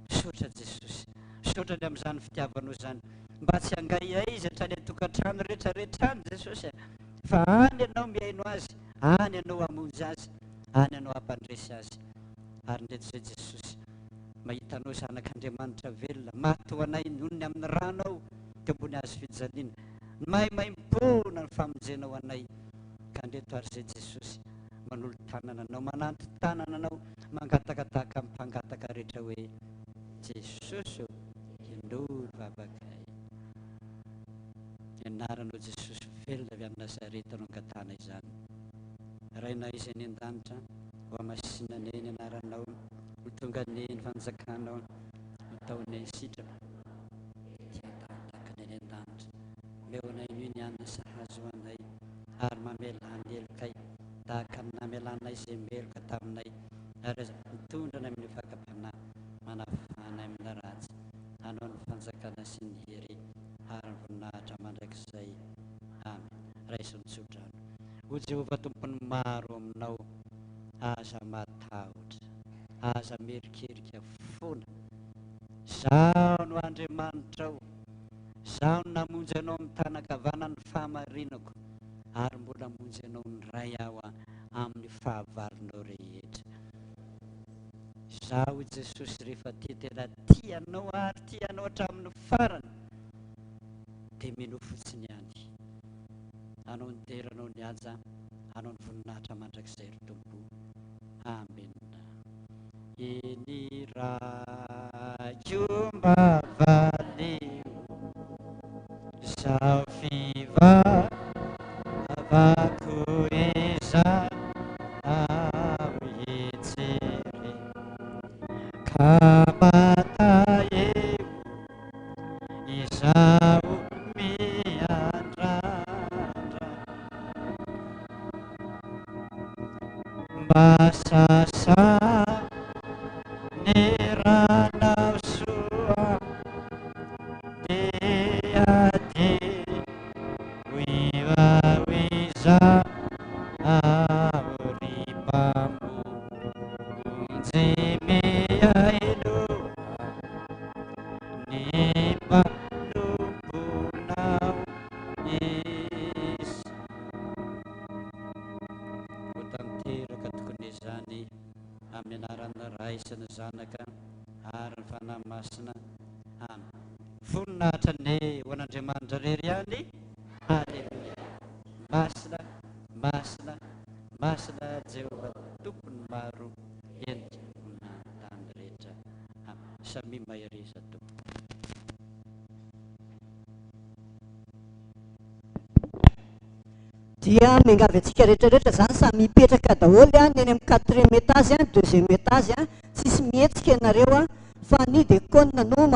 Misaotra Jesosy. Misaotra ny amin'izany fitiavanao izany. Mba tsy hangaihay izy hatrany an-tokantrano rehetra rehetra any Jesosy a. Fa any ianao mihaino azy, any ianao hamonjy azy, any ianao hampandresy azy. Ary ndreto izay Jesosy, mahita anao Zanak'Andriamanitra velona, maty ho anay noho ny amin'ny ranao teo ambony hazo fijaliana. Maimaimpoana ny famonjenao anay. Ka ndreto ary izay Jesosy, manolo-tanana anao, mananton-tanana anao, mangataka tahaka ny mpangataka rehetra hoe, Jesosy ô, henoy ny vavakay. Ny anaranao Jesosy velona avy any Nazareta no angatahana izany. Rainay izay any an-danitra, ho hamasinina anie ny anaranao, ho tonga anie ny fanjakanao, ho atao anie ny sitraka ety an-tany tahaka ny any an-danitra. Omeo anay anio ny hanina sahaza ho anay, ary mamelà ny helokay tahaka ny namelanay izay meloka taminay, ary aza mitondra anay amin'ny fakam-panahy, manafà anay amin'ny ratsy. Anao ny fanjakana sy ny hery ary ny voninahitra mandrakizay. Amen. Raiso ny tsodrano. O Jehovah Tompon'ny maro aminao, aza matahotra, aza mierikerika foana. Izaho no Andriamanitrao, Izaho no namonjy anao amin'ny tanan-kavanan'ny fahamarinako, ary mbola hamonjy anao indray Aho amin'ny fahavalonao rehetra. Izaho i Jesosy rehefa tia tena tia anao ary tia anao hatramin'ny farany dia minoa fotsiny ihany. Anao ny dera, anao ny haja, anao ny voninahitra mandrakizay ry Tompo. Amena. Eny Raiko mba valio izao fivavako izao hijery ka mataheo izaho miandrandra mba sasa ny ranao soa dia Ho tanteraka tokony izany amin'ny anaran'ny Ray sy ny Zanaka ary ny Fanahy Masina. Amen. Voninahitra anie ho an'Andriamanitra irery ihany. Aleloia. Masina, masina, masina Jehovah Tompon'ny maro, henika na tany rehetra. Amen. Samia mahereza tompoko. Dia miangavy antsika rehetra rehetra zany samy hipetraka daholo an, ny eny amin'ny quatrième étage an, deuxième étage an, tsisy mihetsika ianareo an, fa ny dekona no.